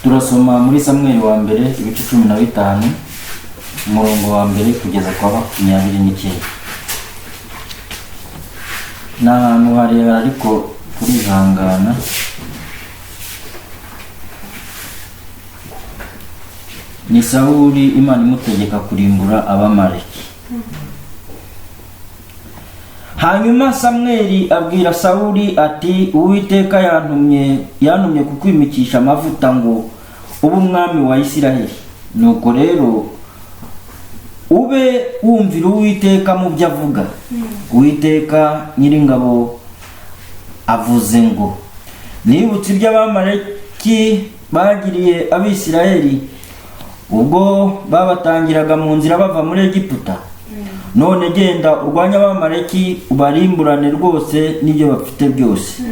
Turasoma muri Samweli wa mbere ibice 15, umurongo wa mbere kugeza kwa 29. Ni ahantu harehare, ariko turihangana. Ni Sawuli, Imana imutegeka kurimbura Abamaleki. Hanyuma Samweli abwira Sawuli ati: "Uwiteka yantumye kukwimikisha amavuta ngo ube umwami wa Isiraheli. Nuko rero ube wumvira Uwiteka mu byo avuga. Uwiteka Nyiringabo avuze ngo: Nibutse ibyo Abamaleki bagiriye Abisiraheli ubwo babatangiraga mu nzira bava muri Egiputa. None genda urwanye Abamaleki, ubarimburane rwose n'ibyo bafite byose.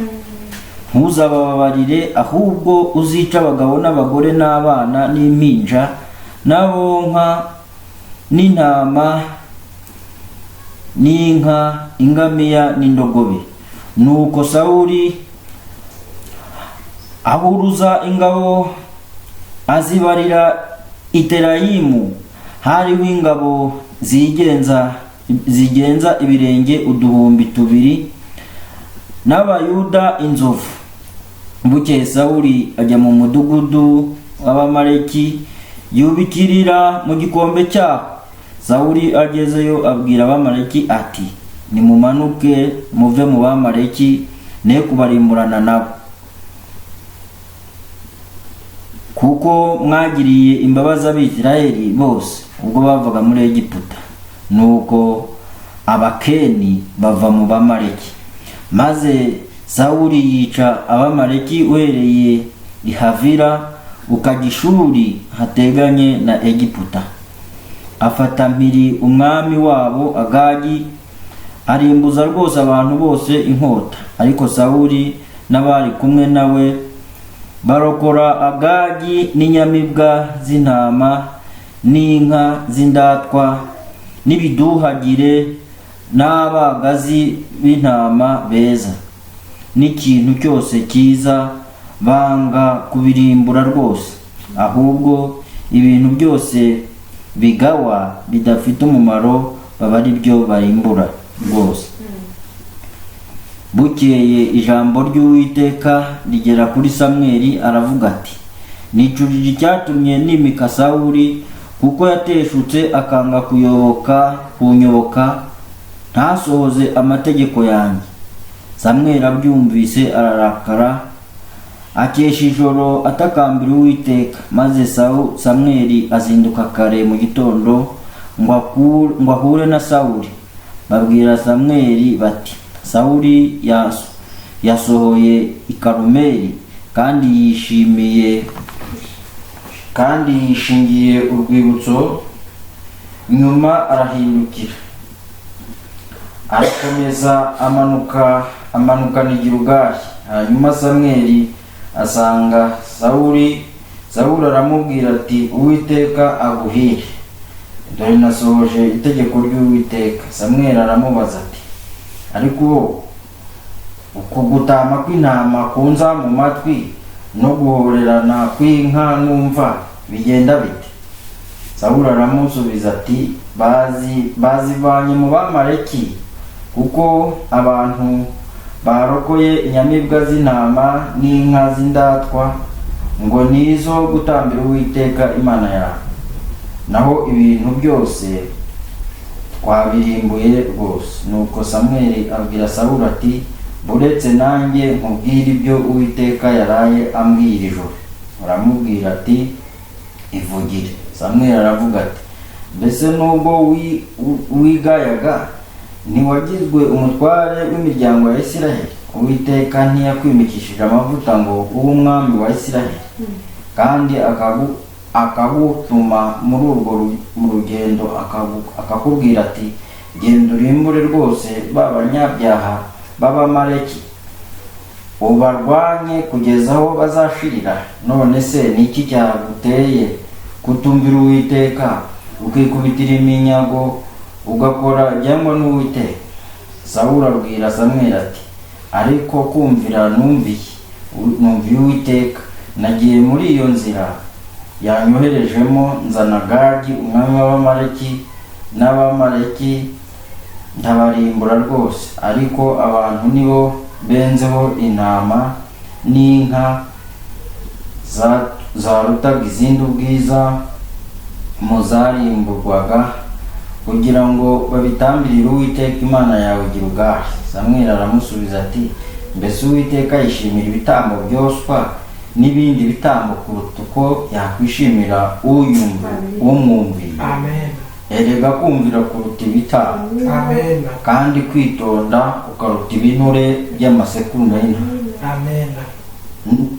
Ntuzabababarire, ahubwo uzica abagabo n'abagore n'abana n'impinja n'abonka n'intama n'inka, ingamiya n'indogobe." Nuko Sawuli ahuruza ingabo, azibarira i Telayimu. Hariho ingabo zigenza ibirenge 2000 n'Abayuda inzovu. Bukeye Sawuli ajya mu mudugudu w'Abamaleki, yubikirira mu gikombe cyaho. Sawuli agezeyo abwira Abamaleki ati: "Nimumanuke muve mu Bamaleki, ne kubarimburana nabo, kuko mwagiriye imbabazi Abisirayeli bose ubwo bavaga muri Egiputa." Nuko Abakeni bava mu Bamaleki, maze Sawuli yica Abamaleki uhereye i Havila ukajya i Shuri hateganye na Egiputa. Afata mpiri umwami wabo Agagi, arimbuza rwose abantu bose inkota. Ariko Sawuli n'abari kumwe nawe barokora Agagi n'inyamibwa z'intama n'inka z'indatwa n'ibiduhagire n'abagazi b'intama beza n'ikintu cyose cyiza, banga kubirimbura rwose. Ahubwo ibintu byose bigawa bidafite umumaro baba ari byo barimbura rwose. Bukeye ijambo ry'Uwiteka rigera kuri Samweli, aravuga ati: "Nicujije icyatumye nimika Sawuli, kuko yateshutse akanga kunyoboka, ntasohoze amategeko yanjye." Samweli abyumvise ararakara, akesha ijoro atakambira Uwiteka. Maze Samweli azinduka kare mu gitondo ngo ahure na Sawuli. Babwira Samweli bati: "Sawuli yasohoye i Karumeli, kandi yishingiye urwibutso." Nyuma arahindukira, arakomeza, amanukana i Gilugali. Hanyuma Samweli asanga Sawuli. Sawuli aramubwira ati: "Uwiteka aguhire, dore nasohoje itegeko ry'Uwiteka." Samweli aramubaza ati: "Ariko uku gutama kw'intama kunza mu matwi no guhorerana kw'inka numva bigenda bite?" Sawuli aramusubiza ati: "Bazivanye mu Bamaleki, kuko abantu barokoye inyamibwa z'intama n'inka z'indatwa ngo nizo gutambira Uwiteka Imana yawe, naho ibintu byose twabirimbuye rwose." Nuko Samweli abwira Sawuli ati: "Buretse nanjye nkubwire ibyo Uwiteka yaraye ambwira ijoro." Aramubwira ati: "Ivugire." Samweli aravuga ati: "Mbese nubwo wigayaga, ntiwagizwe umutware w'imiryango ya Isiraheli? Uwiteka ntiyakwimikishije amavuta ngo ube umwami wa Isiraheli, kandi akagutuma muri urwo mu rugendo, akakubwira ati: 'Genda urimbure rwose ba banyabyaha b'Abamaleki, ubarwanye kugeza aho bazashirira'? None se ni iki cyaguteye kutumvira Uwiteka, ukikubitira iminyago, ugakora ibyangwa n'Uwiteka?" Sawuli abwira Samweli ati: "Ariko kumvira numviye Uwiteka. Nagiye muri iyo nzira yanyoherejemo, nzana Agagi umwami w'Abamaleki n'Abamaleki, ndabarimbura rwose. Ariko abantu nibo benzeho intama n'inka zarutaga izindi ubwiza mu zarimburwaga, kugira ngo babitambirire Uwiteka Imana yawe i Gilugali." Samweli aramusubiza ati: "Mbese Uwiteka yishimira ibitambo byoswa n'ibindi bitambo kuruta uko yakwishimira umwumviye? Amen. Erega kumvira kuruta ibitambo, Amen. kandi kwitonda kukaruta ibinure by'amasekurume y'intama. Amen.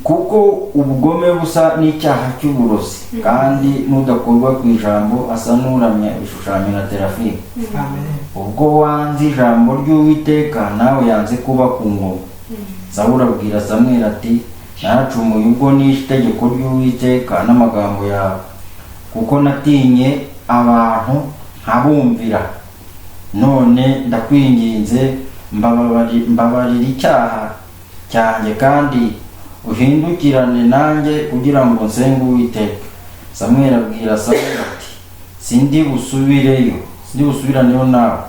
Kuko ubugome busa n'icyaha cy'uburozi, kandi n'udakorwa ku ijambo asa n'uramya ibishushanyo na terafimu. Amen. Ubwo wanze ijambo ry'Uwiteka, nawe yanze kuba ku ngoma." Sawuli abwira Samweli ati: "Naracumuye ubwo nishe itegeko ry'Uwiteka n'amagambo yawe, kuko natinye abantu nkabumvira. None ndakwinginze, mbabarira icyaha cyanjye, kandi uhindukirane nanjye kugira ngo nsenge Uwiteka." Samweli abwira Sawuli ati: "Sindi busubireyo, sindi busubiraneyo nawe,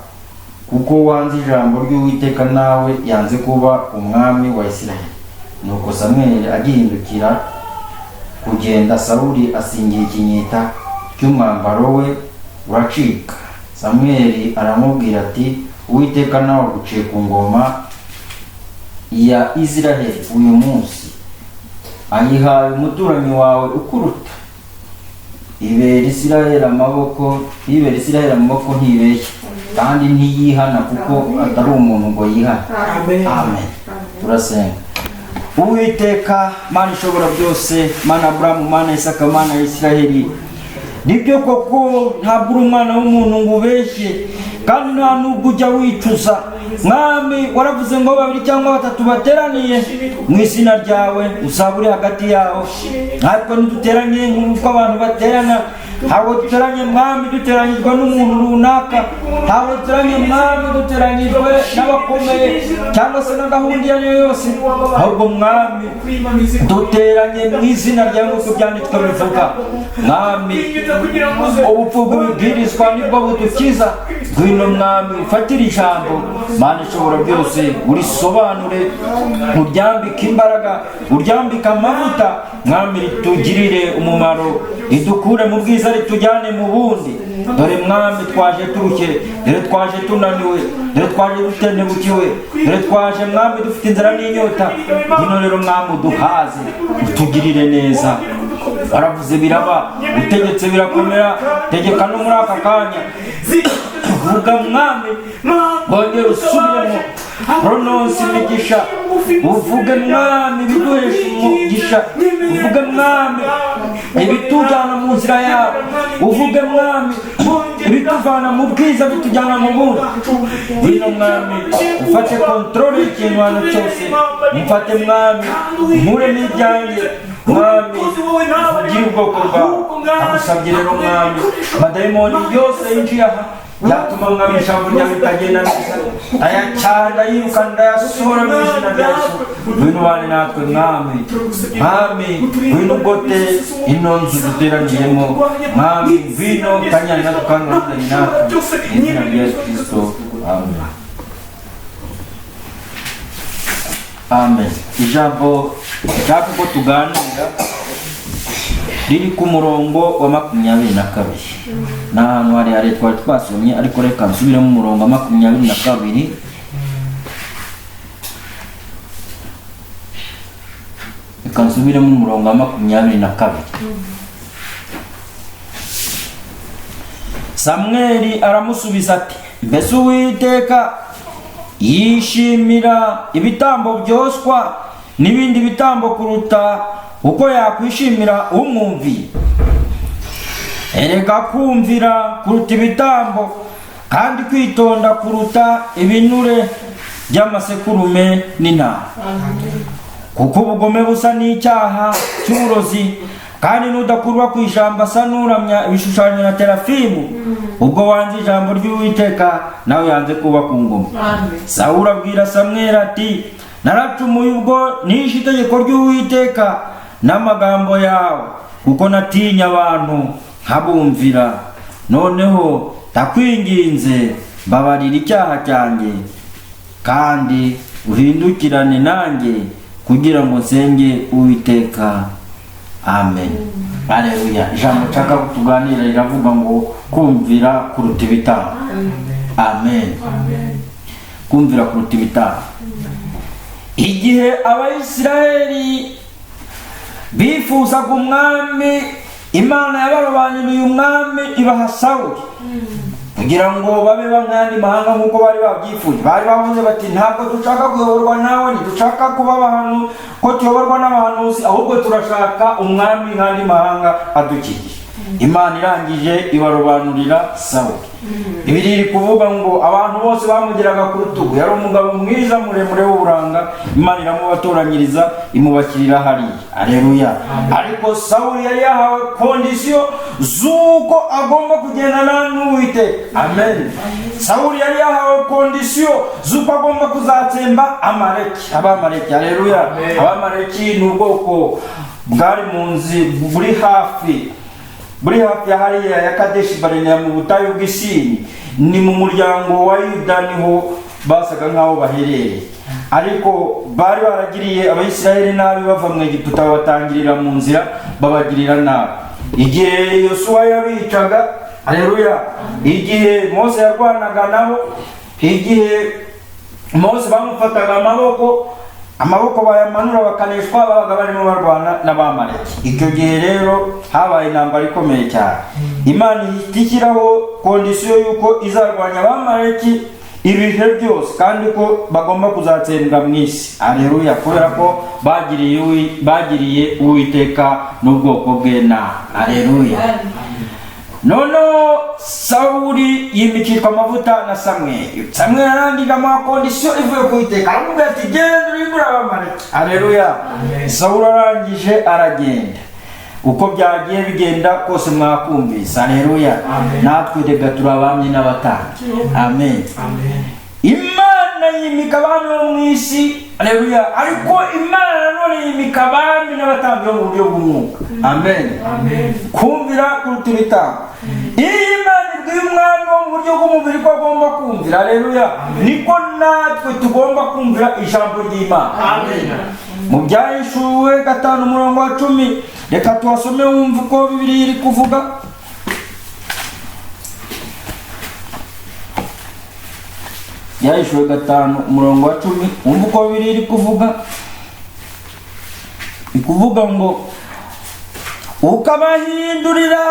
kuko wanze ijambo ry'Uwiteka, nawe yanze kuba umwami wa Isiraheli." Nuko Samweli agihindukira kugenda, Sawuli asingira ikinyita cy'umwambaro we, uracika. Samweli aramubwira ati: "Uwiteka nawe aguciye ku ngoma ya Isiraheli uyu munsi, ayihaye umuturanyi wawe ukuruta. Ibera Isiraheli amaboko ntibeshya, kandi ntiyihana, kuko atari umuntu ngo yihane." Amen. Amen. Turasenga. Uwiteka Mana ishobora byose, Mana Aburahamu, Mana Isaka, Mana ya Isiraheli, nibyo koko ntabwo uri umwana w'umuntu ngo ubeshye, kandi nta nubwo ujya wicuza. Mwami, waravuze ngo babiri cyangwa batatu bateraniye mu izina ryawe, uzaba uri hagati yabo. Natwe ntiduteranye nk'uko abantu baterana. Ntabwo duteranye, Mwami, duteranyijwe n'umuntu runaka. Ntabwo duteranye, Mwami, duteranyijwe n'abakomeye cyangwa se na gahunda iyo ari yo yose, ahubwo Mwami, duteranye mu izina ryawe nk'uko byanditswe bivuga. Mwami, ubupfu bw'ibibwirizwa nibwo budukiza. Ngwino Mwami, ufatire ijambo, Mana ishobora byose, urisobanure, uryambike imbaraga, uryambike amavuta. Mwami, ritugirire umumaro, ridukure mu bwiza, ritujyane mu bundi. Dore Mwami, twaje turushye, dore twaje tunaniwe, dore twaje dutentebukiwe, dore twaje, Mwami, dufite inzara n'inyota. Ngwino rero Mwami, uduhaze, utugirire neza. Waravuze biraba, utegetse birakomera. Tegeka no muri aka kanya. Vuga Mwami, wongere usubiremo, pronounce imigisha, uvuge Mwami ibiduhesha umugisha, uvuge Mwami ibitujyana mu nzira yawe, uvuge Mwami ibituvana mu bwiza bitujyana mu bundi. Ngwino Mwami, ufate contrôle y'ikintu hano cyose. Mfate Mwami, nkuremo ibyanjye. Mwami, ugire ubwoko bwawe. Agusabye rero Mwami, amadayimoni yose yinjiye aha yatuma, Mwami, ijambo ryawe ritagenda neza, ayacyana, yirukana, ndayasohora mu izina rya Yesu. Ngwino ubane natwe Mwami. Mwami, ngwino ugote ino nzu duteraniyemo. Mwami, ngwino kanyana natwe kandi urazanye natwe, mu izina rya Yesu Kristo, amen, amen. Ijambo nshaka ko tuganira riri ku murongo wa 22. Ni ahantu harehare twari twasomye, ariko reka nsubiremo umurongo wa 22. Reka nsubiremo umurongo wa 22. Samweli aramusubiza ati: "Mbese Uwiteka yishimira ibitambo byoswa n'ibindi bitambo kuruta uko yakwishimira umwumviye? Erega kumvira kuruta ibitambo, kandi kwitonda kuruta ibinure by'amasekurume n'intama. Kuko ubugome busa n'icyaha cy'uburozi, kandi n'udakurwa ku ijambo asa n'uramya ibishushanyo na terafimu. Ubwo wanze ijambo ry'Uwiteka, nawe yanze kuba ku ngoma." Sawuli abwira Samweli ati: "Naracumuye ubwo nishe itegeko ry'Uwiteka." n'amagambo yawe, kuko natinya abantu nkabumvira. Noneho ndakwinginze, mbabarira icyaha cyanjye kandi uhindukirane nanjye kugira ngo nsenge Uwiteka. Amen. Aleluya. Ijambo nshaka ko tuganira riravuga ngo kumvira kuruta ibitambo. Amen. Kumvira kuruta ibitambo. Igihe Abayisiraheli bifuzaga umwami, Imana yabarobanuriye umwami, ibaha Sawuli kugira ngo babe nk'andi mahanga nk'uko bari babyifuje. Bari bavuze bati: "Ntabwo dushaka kuyoborwa nawe, ntidushaka kuba abantu ko tuyoborwa n'abahanuzi, ahubwo turashaka umwami nk'andi mahanga adukikije." Imana irangije ibarobanurira Sawuli. Bibiliya iri kuvuga ngo abantu bose bamugeraga ku rutugu. Yari umugabo mwiza, muremure, w'uburanga. Imana iramubatoranyiriza, imubakirira hariya. Aleluya. Ariko Sawuli yari yahawe condition z'uko agomba kugendana n'Uwiteka. Amen. Sawuli yari yahawe condition z'uko agomba kuzatsemba Amaleki, Abamaleki. Aleluya. Abamaleki ni ubwoko bwari mu nzi buri hafi ya hariya ya Kadeshi Barinea, mu butayu bw'Isini. Ni mu muryango wa Yuda, niho basaga nk'aho baherereye. Ariko bari baragiriye Abayisiraheli nabi bava mu Egiputa, babatangirira mu nzira, babagirira nabi igihe Yosuwa yabicaga. Aleluya. Igihe Mose yarwanaga nabo, igihe Mose bamufataga amaboko, amaboko bayamanura bakaneshwa, babaga barimo barwana n'Abamaleki. Icyo gihe rero habaye intambara ikomeye cyane. Imana ihita ishyiraho condition y'uko izarwanya Abamaleki ibihe byose, kandi ko bagomba kuzatsembwa mu isi. Aleluya. Kubera ko bagiriye Uwiteka n'ubwoko bwe nabi. Aleluya. Noneho Sawuli yimikishwa amavuta na Samweli. Samweli arangije amuha condition ivuye ku Witeka, aramubwira ati: "Genda urimbure Abamaleki." Aleluya. Sawuli arangije aragenda. Uko byagiye bigenda kose mwakumvise. Aleluya. Natwe rega turi abami n'abatambyi. Amen. Imana yimika abami bo mu isi. Aleluya. Ariko Imana nanone yimika abami n'abatambyi bo mu buryo bw'umwuka. Amen. Kumvira kuruta ibitambo. Iyo Imana ibwiye umwami wo mu buryo bw'umubiri ko agomba kumvira, aleluya, niko natwe tugomba kumvira ijambo ry'Imana. Mu Byahishuwe 5 umurongo wa 10, reka tuhasome wumve uko Bibiliya iri kuvuga. Byahishuwe 5 umurongo wa 10, wumve uko Bibiliya iri kuvuga. Ikuvuga ngo: "Ukabahindurira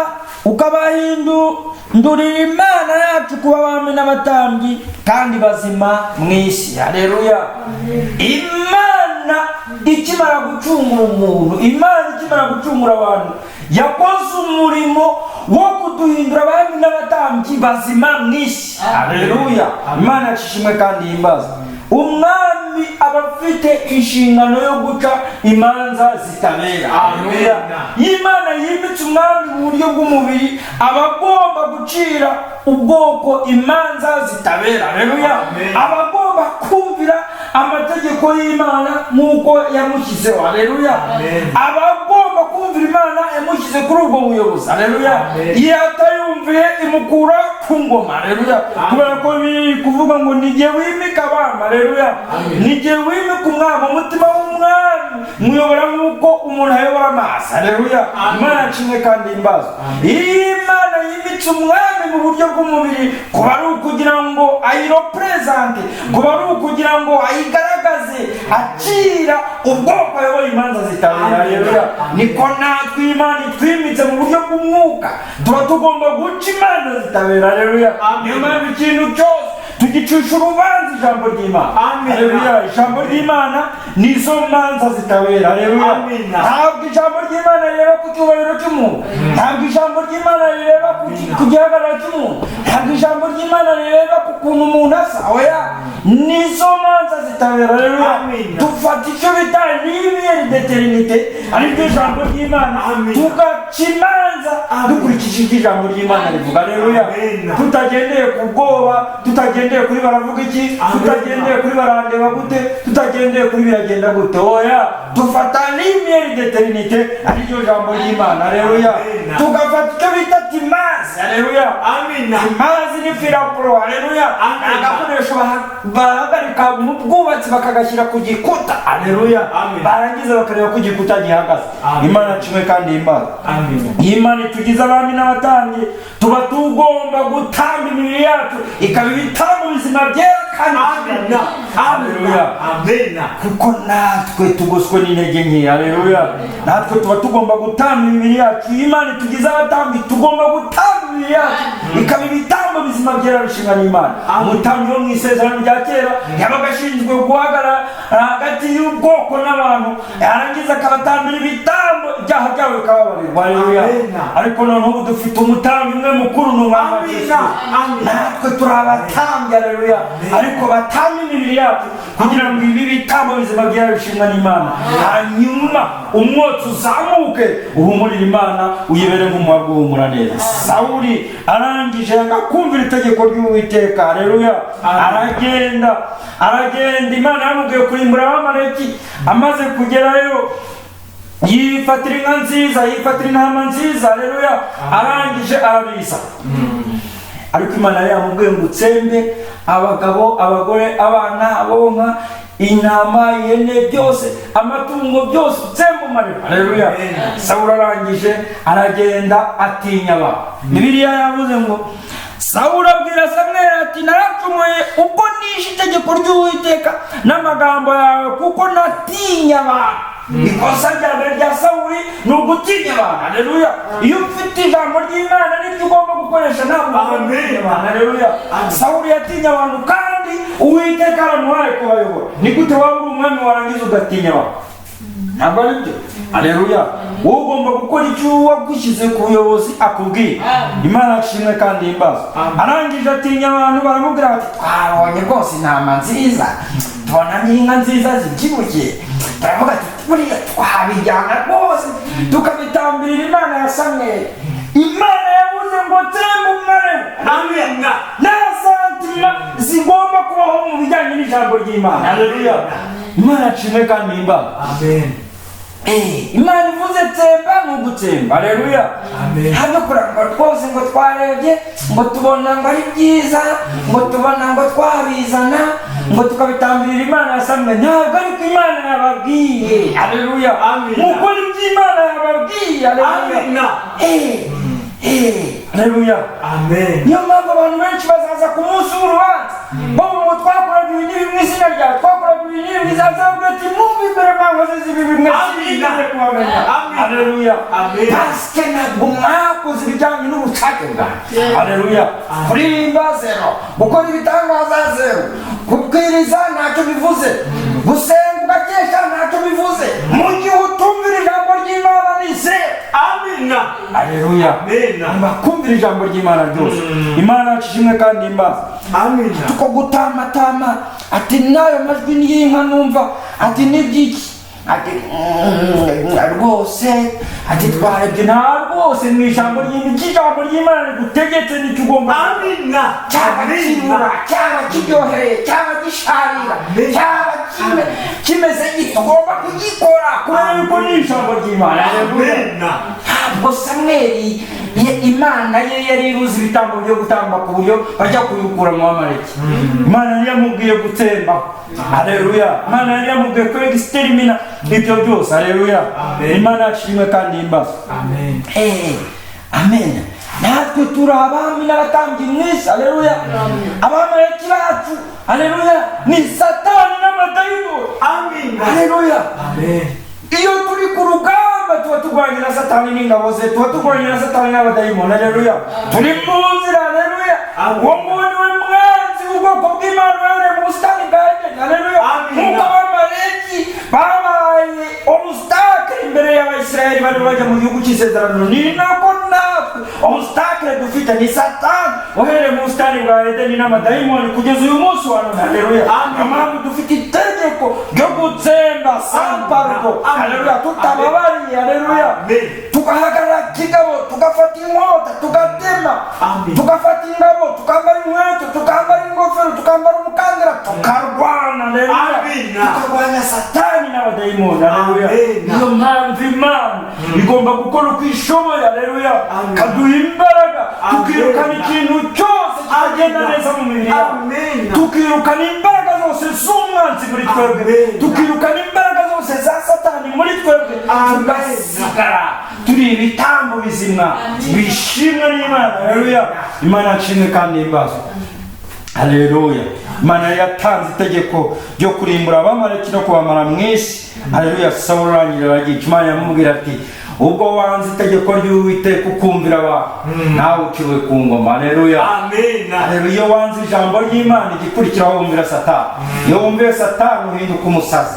Imana yacu kuba abami n'abatambyi kandi bazima mu isi." Haleluya. Imana ikimara gucungura umuntu, Imana ikimara gucungura abantu, yakoze umurimo wo kuduhindura abami n'abatambyi bazima mu isi. Haleluya. Imana yashishimwe kandi yimbaza. Umwami aba afite inshingano yo guca imanza zitabera. Haleluya. Iyo Imana yimitse umwami mu buryo bw'umubiri, aba agomba gucira ubwoko imanza zitabera. Haleluya. Aba agomba kumvira amategeko y'Imana nk'uko yamushyizeho. Haleluya. Aba agomba kumvira Imana yamushyize kuri ubwo buyobozi. Haleluya. Iyo atayumviye, imukura ku ngoma. Haleluya. Kubera ko biri kuvuga ngo ni jye wimika abami. Haleluya. Ni jye wimika umwami, umutima w'umwami muyobora nk'uko umuntu ayobora amazi. Haleluya. Imana nshimwe kandi imbazwa. Iyo Imana yimitse umwami mu buryo bw'umubiri, kuba ari ukugira ngo ayireprésente, kuba ari ukugira ngo ayigaragaze acira ubwoko ayoboye imanza zitabera. Haleluya. Niko natwe Imana itwimitse mu buryo bw'umwuka, tuba tugomba guca imanza zitabera. Haleluya. Niyo mpamvu ikintu cyose tugicisha urubanza ijambo ry'Imana. Haleluya. Ijambo ry'Imana nizo manza zitabera. Haleluya. Ntabwo ijambo ry'Imana rireba ku cyubahiro cy'umuntu, ntabwo ijambo ry'Imana rireba ku gihagararo cy'umuntu, ntabwo ijambo ry'Imana rireba ku kuntu umuntu asa. Oya, nizo manza zitabera. Haleluya. Dufata icyo bita lumière d'éternité, ariryo jambo ry'Imana, tugaca imanza dukurikije icyo ijambo ry'Imana rivuga. Haleluya. Tutagendeye ku bwoba, tutagendeye Tutagendeye kuri baravuga iki, tutagendeye kuri barandeba gute, tutagendeye kuri biragenda gute. Oya, dufata lumière d'éternité, ariryo jambo ry'Imana. Aleluya. Tugafata icyo bita timazi. Aleluya. Timazi ni fer à plomb. Aleluya. Agakoresho bahagarika mu bwubatsi, bakagashyira ku gikuta. Aleluya. Barangiza bakareba ko igikuta gihagaze. Imana kimwe kandi imbaga. Iyo Imana itugize abami n'abatambyi, tuba tugomba gutamba imibiri yacu ikaba ibitambo bizima byera kandi. Haleluya. Kuko natwe tugoswe n'intege nke. Haleluya. Natwe tuba tugomba gutamba imibiri yacu. Iyo Imana itugize abatambyi, tugomba gutamba imibiri yacu ikaba ibitambo bizima byera bishimwa n'Imana. Umutambyi wo mu isezerano rya kera yabaga ashinzwe guhagarara hagati y'ubwoko n'abantu, yarangiza akabatambira ibitambo, ibyaha byabo bikababarirwa. Haleluya. Ariko noneho ubu dufite umutambyi umwe mukuru, ni Umwami wacu Yesu. Natwe turi abatambyi. Haleluya. Ariko batamba imibiri yacu kugira ngo ibi bitambo bizima byera bishimwa n'Imana, hanyuma umwotsi uzamuke uhumurire Imana, uyibere nk'umuhabwa uhumura neza. Sawuli arangije yanga kumvira itegeko ry'Uwiteka. Haleluya. Aragenda, aragenda. Imana yamubwiye kurimbura Abamaleki. Amaze kugerayo yifatira inka nziza, yifatira intama nziza. Haleluya. Arangije arabiza, ariko Imana yari yamubwiye ngo utsembe abagabo, abagore, abana, abonka, intama, ihene, byose, amatungo byose, utsembe umuriro. Haleluya. Sawuli arangije aragenda, atinya abantu. Bibiliya yavuze ngo Sawuli abwira Samweli ati: "Naracumuye ubwo nishe itegeko ry'Uwiteka n'amagambo yawe, kuko natinya abantu." Ikosa rya mbere rya Sawuli ni ugutinya abantu. Haleluya. Iyo ufite ijambo ry'Imana niryo ugomba gukoresha, ntabwo ugomba gutinya abantu. Haleluya. Sawuli yatinya abantu kandi Uwiteka aramuhaye kubayobora. Ni gute waba uri umwami warangiza ugatinya abantu? Ntabwo ari byo. Haleluya. Wowe ugomba gukora icyo uwagushyize ku buyobozi akubwiye. Imana ishimwe kandi imbazo. Arangije atinya abantu, baramubwira bati: "Twabonye rwose intama nziza, tubona n'inka nziza zibyibushye, turavuga ati buriya twabijyana rwose tukabitambirira Imana ya Samweli. Imana yavuze ngo tsemba umare." Nta sentiments zigomba kubaho mu bijyanye n'ijambo ry'Imana. Haleluya. Imana ishimwe kandi imbazo. Imana ivuze tsemba ni ugutsemba. Haleluya. Ntabwo kurangwa rwose ngo twarebye, ngo tubona ngo ari byiza, ngo tubona ngo twabizana, ngo tukabitambirira Imana ya Samweli. Ntabwo ariko Imana yababwiye. Haleluya. Mukora ibyo Imana yababwiye. Haleluya. Haleluya. Niyo mpamvu abantu benshi bazaza ku munsi w'urubanza bavuga ngo twakoraga ibi n'ibi mu izina ryawe, twakoraga ibi n'ibi mu izina ryawe, ati: "Mwumve imbere mwakoze ibi mwe, sinigeze kubamenya." Haleluya. Parce que ntabwo mwakoze ibijyanye n'ubushake bwanjye. Haleluya. Kuririmba zéro, gukora ibitangaza zéro, kubwiriza ntacyo bivuze, gusenga ugakesha ntacyo bivuze. Mu gihe utumvira ijambo ry'Imana ni zéro. Haleluya. Bakumvira ijambo ry'Imana ryose. Imana yacu ishimwe kandi imbaza. Tuko gutamatama, ati: "N'ayo majwi y'inka numva," ati, "n'ibyiki?" Ati: Rwose," ati, "twarebye nta rwose mu ijambo ry'Imana." Icyo ijambo ry'Imana rigutegetse nicyo ugomba, cyaba kibura, cyaba kiryohereye, cyaba gisharira, cyaba kimeze gito, ugomba kugikora kubera yuko ni ijambo ry'Imana. Ntabwo Samweli Imana ye yari ibuze ibitambo byo gutamba ku buryo bajya kubikura mu Bamaleki. Imana yari yamubwiye gutsemba. Haleluya. Imana yari yamubwiye ko exterminer ibyo byose. Haleluya. Imana yashimwe kandi imbazo. Amen. Natwe turi abami n'abatambyi mu isi. Haleluya. Abamaleki bacu, haleluya, ni Satani n'amadayimoni. Haleluya. Iyo turi ku rugamba tuba turwanya na Satani n'ingabo ze, tuba turwanya na Satani n'abadayimoni. Haleluya. Turi mu nzira. Haleluya. Uwo nguwo niwe mwanzi w'ubwoko bw'Imana uhereye mu busitani bwa Edeni. Haleluya. Nk'uko Abamaleki babaye obstacle imbere y'Abayisiraheli bari bajya mu gihugu cy'isezerano, ni nako natwe obstacle dufite ni Satani uhereye mu busitani bwa Edeni n'amadayimoni kugeza uyu munsi wa none. Haleluya. Niyo mpamvu dufite itegeko ryo gutsemba sans pardon. Haleluya. Tutababariye. Haleluya. Tugahagarara kigabo, tugafata inkota, tugatema, tugafata ingabo, tukambara inkweto, tukambara ingofero. ingofero, tukambara umukandara, tukarwana. Haleluya. Amina. Tukarwanya Satani n'abadayimoni. Haleluya. Amina. Niyo mpamvu Imana igomba gukora uko ishoboye, haleluya, Amen. kaduha imbaraga, Amen. tukirukana ikintu cyose kitagenda Amen. neza mu mibiri yacu, Amen. tukirukana imbaraga zose z'umwanzi muri twebwe, Amen. tukirukana imbaraga zose za Satani muri twebwe, Amen. tugasigara turi ibitambo bizima bishimwa n'Imana. Haleluya. Imana nshimwe kandi himbazwe. Haleluya. Imana yari yatanze itegeko ryo kurimbura Abamaleki no kubamara mu isi. Haleluya. Sawuli arangira aragica. Imana yamubwira ati: "Ubwo wanze itegeko ry'Uwiteka, ukumvira abantu, nawe uciwe ku ngoma." Haleluya. Amina. Haleluya. Iyo wanze ijambo ry'Imana, igikurikiraho wumvira Satani. Iyo wumviye Satani, uhinduka umusazi.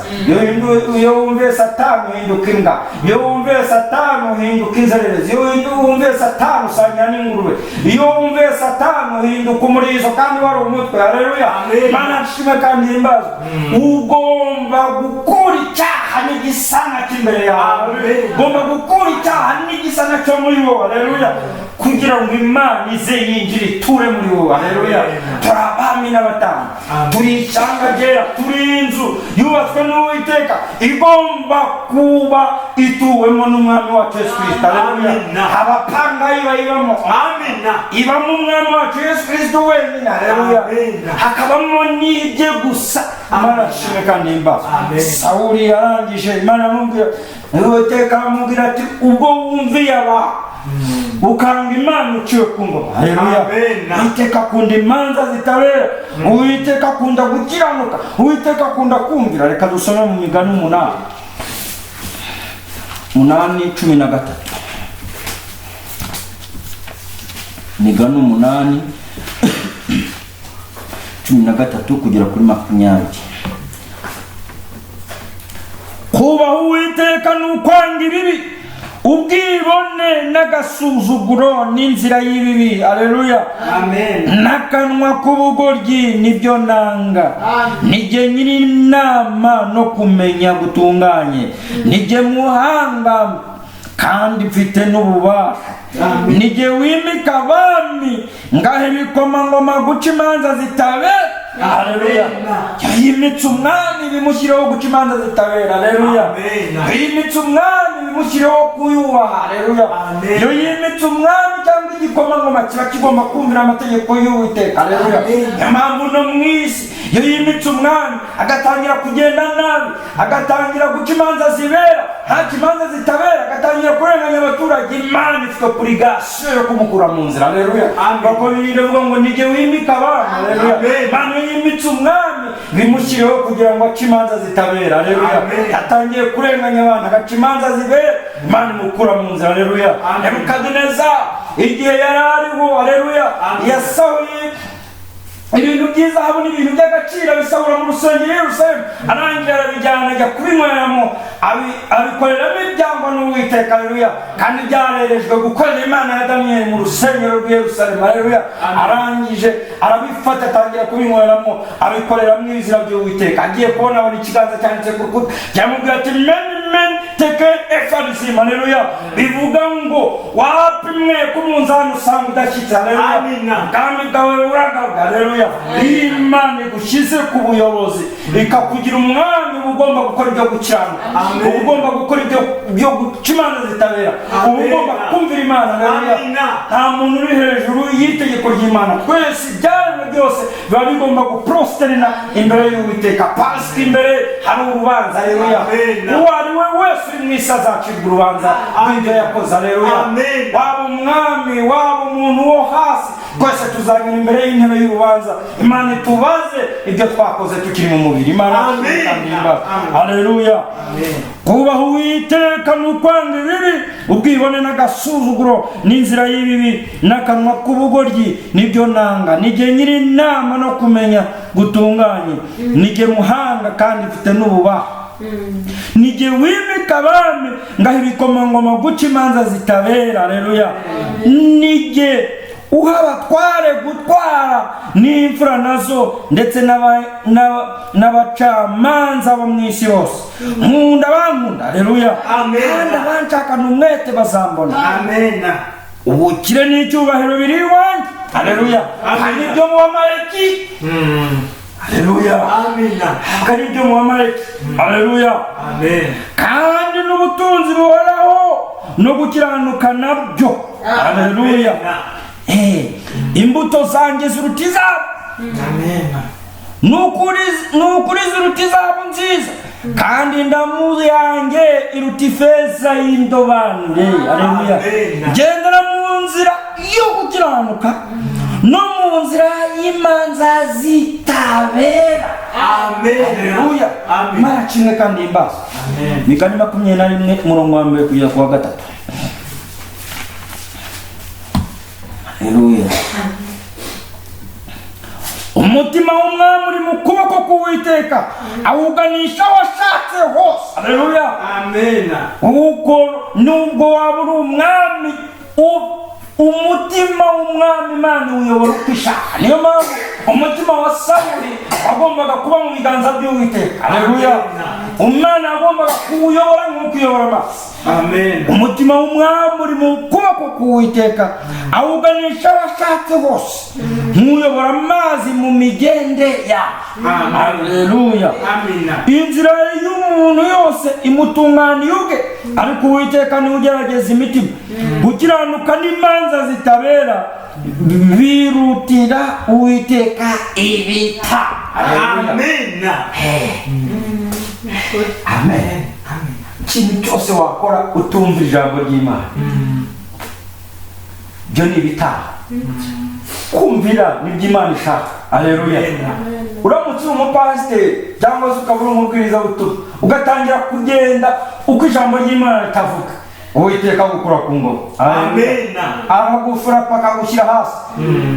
Iyo wumviye Satani, uhinduka imbwa. Iyo wumviye Satani, uhinduka inzererezi. Iyo wumviye Satani, usangira n'ingurube. Iyo wumviye Satani, uhinduka umurizo kandi wari umutwe. Haleluya. Amen. Mana nshimwe kandi himbazwe. Ugomba gukura icyaha n'igisa nacyo imbere yawe. Amen. Ugomba gukura icyaha n'igisa nacyo muri wowe, haleluya, kugira ngo Imana ize yinjire iture muri wowe. Haleluya. Amen. Turi abami n'abatambyi, Amen. turi ishyanga ryera, turi inzu yubatswe n'Uwiteka, igomba kuba ituwemo n'Umwami wacu Yesu Kirisito. Haleluya. Amen. Abapangayi bayibamo? Amina. Ibamo Umwami wacu Yesu Kirisito wenyine. Haleluya. Amen. Hakabamo n'ibye gusa. Imana ishimwe kandi himbazwe. Amen. Sawuli yarangije, Imana amubwira, Uwiteka amubwira ati: "Ubwo wumviye aba, ukanga Imana, uciwe ku ngoma." Haleluya. Amen. Uwiteka akunda imanza zitabera. Uwiteka akunda gukiranuka. Uwiteka akunda kumvira. Reka dusome mu Migani 8:8-13. Migani 8:13 kugera kuri 20. Kubaha Uwiteka ni ukwanga ibibi, ubwibone n'agasuzuguro n'inzira y'ibibi. Aleluya. Amen. N'akanwa k'ubugoryi nibyo nanga. Nijye nyiri inama no kumenya gutunganye, nijye muhanga kandi mfite n'ububasha, nijye wimika abami, ngaha ibikomangoma guca imanza zitabera. Haleluya. Yimitse umwami, bimushyiriyeho guca imanza zitabera. Haleluya. Amen. Yimitse umwami, bimushyiriyeho kuyubaha. Haleluya. Amen. Iyo yimitse umwami cyangwa igikomangoma, kiba kigomba kumvira amategeko y'Uwiteka. Haleluya. Amen. Niyo mpamvu no mu isi, iyo yimitse umwami agatangira kugenda nabi, agatangira guca imanza zibera, ntaca imanza zitabera, agatangira kurenganya abaturage, Imana ifite obligation yo kumukura mu nzira. Haleluya. Amen. Kuko Bibiliya ivuga ngo: "Nijye wimika abami." Haleluya. Amen. Imana iyo yimitse umwami, bimushyiriyeho kugira ngo ace imanza zitabera. Haleluya. Amen. Yatangiye kurenganya abantu, agaca imanza zibera, Imana imukura mu nzira. Haleluya. Amen. Nebukadineza, igihe yari ariho, haleluya, Amen. yasahuye ibintu by'izahabu n'ibintu by'agaciro, abisahura mu rusengero i Yerusalemu, arangira arabijyana, ajya kubinyweramo, abikoreramo ibyangwa n'Uwiteka. Haleluya. Kandi byarerejwe gukorera Imana ya Daniyeli mu rusengero rw'i Yerusalemu. Haleluya. Arangije arabifata, atangira kubinyweramo, abikoreramo ibizira by'Uwiteka. Agiye kubona, abona ikiganza cyanditse ku rukuta, cyamubwira ati: "Mene mene tekeli ufarsin." Haleluya. Bivuga ngo wapimwe ku munzani, usanga udashyitse. Haleluya. Amina. Ubwami bwawe buragabwa. Haleluya. Iyo Imana igushyize ku buyobozi, ikakugira umwami, uba ugomba gukora ibyo gukiranuka, Amen. uba ugomba gukora ibyo byo guca imanza zitabera, uba Amen. ugomba kumvira Imana. Haleluya. Amina. Nta muntu uri hejuru y'itegeko ry'Imana. Twese, ibyaremwe byose biba bigomba guprosterina imbere y'Uwiteka, parce que imbere hari urubanza. Haleluya. Amen. Uwo ari we wese uri mu isi azacirwa urubanza rw'ibyo yakoze. Haleluya. Amen. Waba umwami, waba umuntu wo hasi, twese tuzanyura imbere y'intebe y'urubanza, Imana itubaze ibyo twakoze tukiri mu mubiri. Imana Amen. Amen. Haleluya. Amen. Kubaha Uwiteka ni ukwanga ibibi, ubwibone n'agasuzuguro n'inzira y'ibibi n'akanwa k'ubugoryi nibyo nanga. Nijye nyiri inama no kumenya gutunganye, nijye muhanga kandi mfite n'ububaha, nijye wimika abami, ngaha ibikomangoma guca imanza zitabera. Haleluya. Nijye uha abatware gutwara, n'imfura nazo, ndetse n'abacamanza bo mu isi bose. Nkunda abankunda. Haleluya. Amen. Kandi abanshakana umwete bazambona. Amen. Ubukire n'icyubahiro biri iwanjye. Haleluya. Amen. Hari ibyo mu Bamaleki. Haleluya. Amina. Ntabwo ari ibyo mu Bamaleki. Haleluya. Amen. Kandi n'ubutunzi buhoraho no gukiranuka nabyo. Haleluya. Imbuto zanjye ziruta izabo. Amen. Ni ukuri ziruta izabo nziza, kandi indamu yanjye iruta ifeza y'indobanure. Haleluya. Amen. Gendera mu nzira yo gukiranuka no mu nzira y'imanza zitabera. Amen. Haleluya. Amen. Imana kimwe kandi imbazo. Amen. Migani 21, umurongo wa 1 kugeza ku wa 3. Haleluya. Umutima w'umwami uri mu kuboko k'Uwiteka, awuganisha aho ashatse hose. Haleluya. Amen. Kuko nubwo waba uri umwami, umutima w'umwami Imana iwuyobora uko ishaka. Niyo mpamvu umutima wa Sawuli wagombaga kuba mu biganza by'Uwiteka. Haleluya. Umwana yagombaga kuwuyobora nk'uko uyobora amazi. Amen. Umutima w'umwami uri mu kuboko k'Uwiteka, awuganisha aho ashatse hose, nk'uyobora amazi mu migende ya. Amen. Haleluya. Amina. Inzira y'umuntu yose imutunganiye ubwe, ariko Uwiteka niwe ugerageza imitima. Gukiranuka n'imanza zitabera birutira Uwiteka ibita. Haleluya. Amen. Amen. Ikintu cyose wakora utumva ijambo ry'Imana, byo ni ibitaha. Kumvira nibyo Imana ishaka. Haleluya. Uramutse uri umupasiteri cyangwa se ukaba uri umubwirizabutumwa, ugatangira kugenda uko ijambo ry'Imana ritavuga, Uwiteka agukura ku ngoma. Haleluya. Amen. Aragufurapa, akagushyira hasi.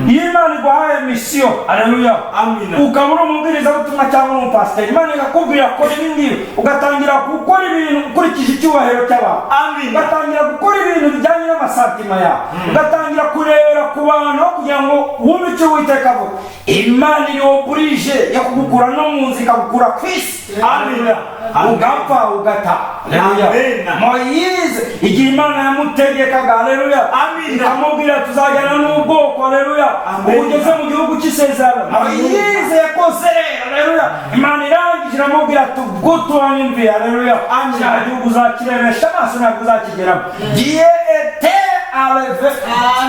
Iyo Imana iguhaye mission, haleluya, Amina. ukaba uri umubwirizabutumwa cyangwa uri umupasiteri, Imana ikakubwira kora ibi ngibi, ugatangira gukora ibintu ukurikije icyubahiro cy'abantu, Amina. ugatangira gukora ibintu bijyanye n'ama sentiments yawe, ugatangira kurebera ku bantu aho kugira ngo wumve icyo Uwiteka avuga, Imana iri obligé yo kugukura no mu nzu, ikagukura ku isi. Amina. Ugapfa, ugata. Haleluya. Amen. Moyize, igihe Imana yamutegekaga, haleluya, Amina. ikamubwira tuzajyana n'ubwoko, haleluya, Amen. ubu ugeze mu gihugu cy'isezerano, Moyize yakoze, haleluya, Imana irangije iramubwira ati ubwo tuwanyumviye, haleluya, Amen. cya gihugu uzakirebesha amaso, ntabwo uzakigeramo. Dieu était enlevé,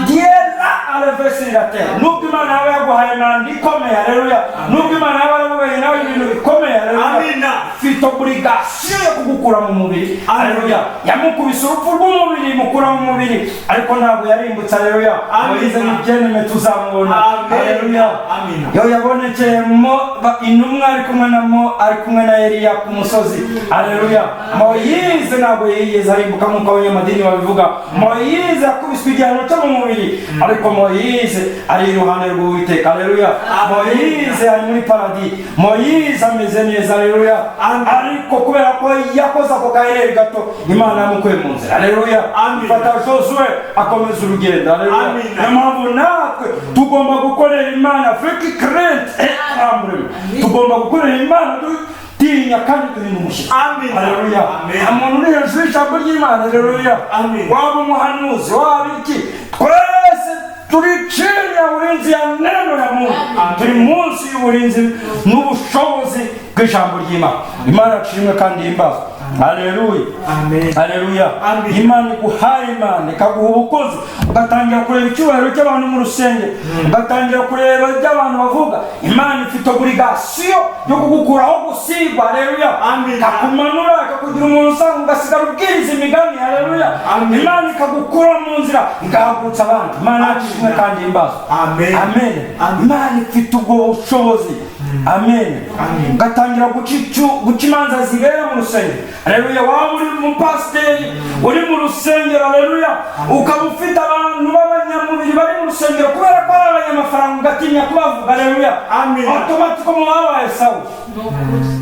Dieu l'a enlevé sur la terre. Nubwo Imana yaba yaguhaye manda ikomeye, haleluya, nubwo Imana yaba yaramubeye nawe ibintu bikomeye, haleluya, Amina. ufite obligation yo kugukura mu mubiri. Haleluya. Yamukubise urupfu rw'umubiri, imukura mu mubiri, ariko ntabwo yarimbutse. Haleluya. Amina. Moyize ni bien-aimé, tuzamubona. Amen. Haleluya. Amina. Yo yabonekeye mo intumwa ari kumwe na mo ari kumwe na Eliya ku musozi. Haleluya. Moyize ntabwo yigeze arimbuka nk'uko abanyamadini babivuga. Moyize yakubiswe igihano cyo mu mubiri, ariko Moyize ari iruhande rw'Uwiteka. Haleluya. Moyize ari muri paradis. Moyize ameze neza. Haleluya. Ariko kubera ko yakoze ako kaherere gato, Imana yamukuye mu nzira. Haleluya. Amen. Ifata Josue, akomeza urugendo. Haleluya. Amen. Niyo mpamvu natwe tugomba gukorera Imana avec crainte et tremblement. Tugomba gukorera Imana dutinya kandi duhinda umushyitsi. Amen. Haleluya. Amen. Nta muntu uri hejuru y'ijambo ry'Imana. Haleluya. Amen. Waba umuhanuzi, waba iki, twese turi chini ya ulinzi ya neno ya Mungu. Turi munsi y'uburinzi n'ubushobozi bw'ijambo ry'Imana. Imana nshimwe kandi himbazwe. Haleluya. Amen. Haleluya. Amen. Imana iguhaye, Imana ikaguha ubukozi, ugatangira kureba icyubahiro cy'abantu mu rusengero, ugatangira kureba ibyo abantu bavuga, Imana ifite obligation yo kugukuraho gusigwa. Haleluya. Amen. Ikakumanura, ikakugira umuntu usanga, ugasigara ubwiriza imigani. Haleluya. Amen. Imana ikagukura mu nzira, igahagurutsa abandi. Imana yacu ishimwe kandi himbazwe. Amen. Amen. Amen. Imana ifite ubwo bushobozi. Amen. Amen. Ugatangira guca imanza zibera mu rusengero. Haleluya. Waba uri umupasiteri uri mu rusengero, haleluya, ukaba ufite abantu b'abanyamubiri bari mu rusengero, kubera ko ari abanyamafaranga ugatinya kubavuga, haleluya, Amen. automatiquement babaye sawa.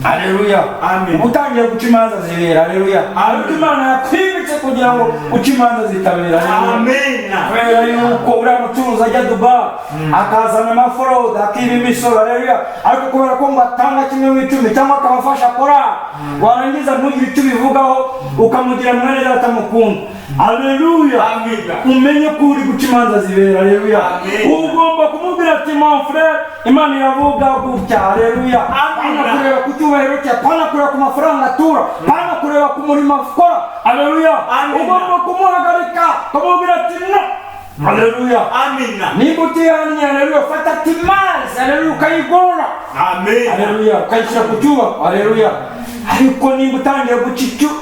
Haleluya. Amen. Uba utangiye guca imanza zibera. Haleluya. Ariko Imana yakwimitse kugira ngo uce imanza zitabera. Haleluya. Amen. Kubera yuko uriya mucuruzi ajya Dubai, akazana ama fraude, akiba imisoro, haleluya, ariko kubera ko ngo atanga kimwe mu icumi cyangwa akabafasha korali, warangiza ntugire icyo ubivugaho, ukamugira mwene data mukunda. Aleluya. Amina. Umenye ko uri guca imanza zibera. Aleluya. Amen. Ugomba kumubwira ati: "Mon frère, Imana iravuga gutya." Aleluya. Amina. Pana kureba ku cyubahiro cye, pana kureba ku mafaranga atura, pana kureba ku murimo akora. Aleluya. Amina. Ugomba kumuhagarika, ukamubwira ati: "No." Aleluya. Amina. Niba utihannye, aleluya, fata timazi, aleluya, ukayigorora. Amen. Aleluya, ukayishyira ku cyubahiro. Aleluya. Ariko nimba utangiye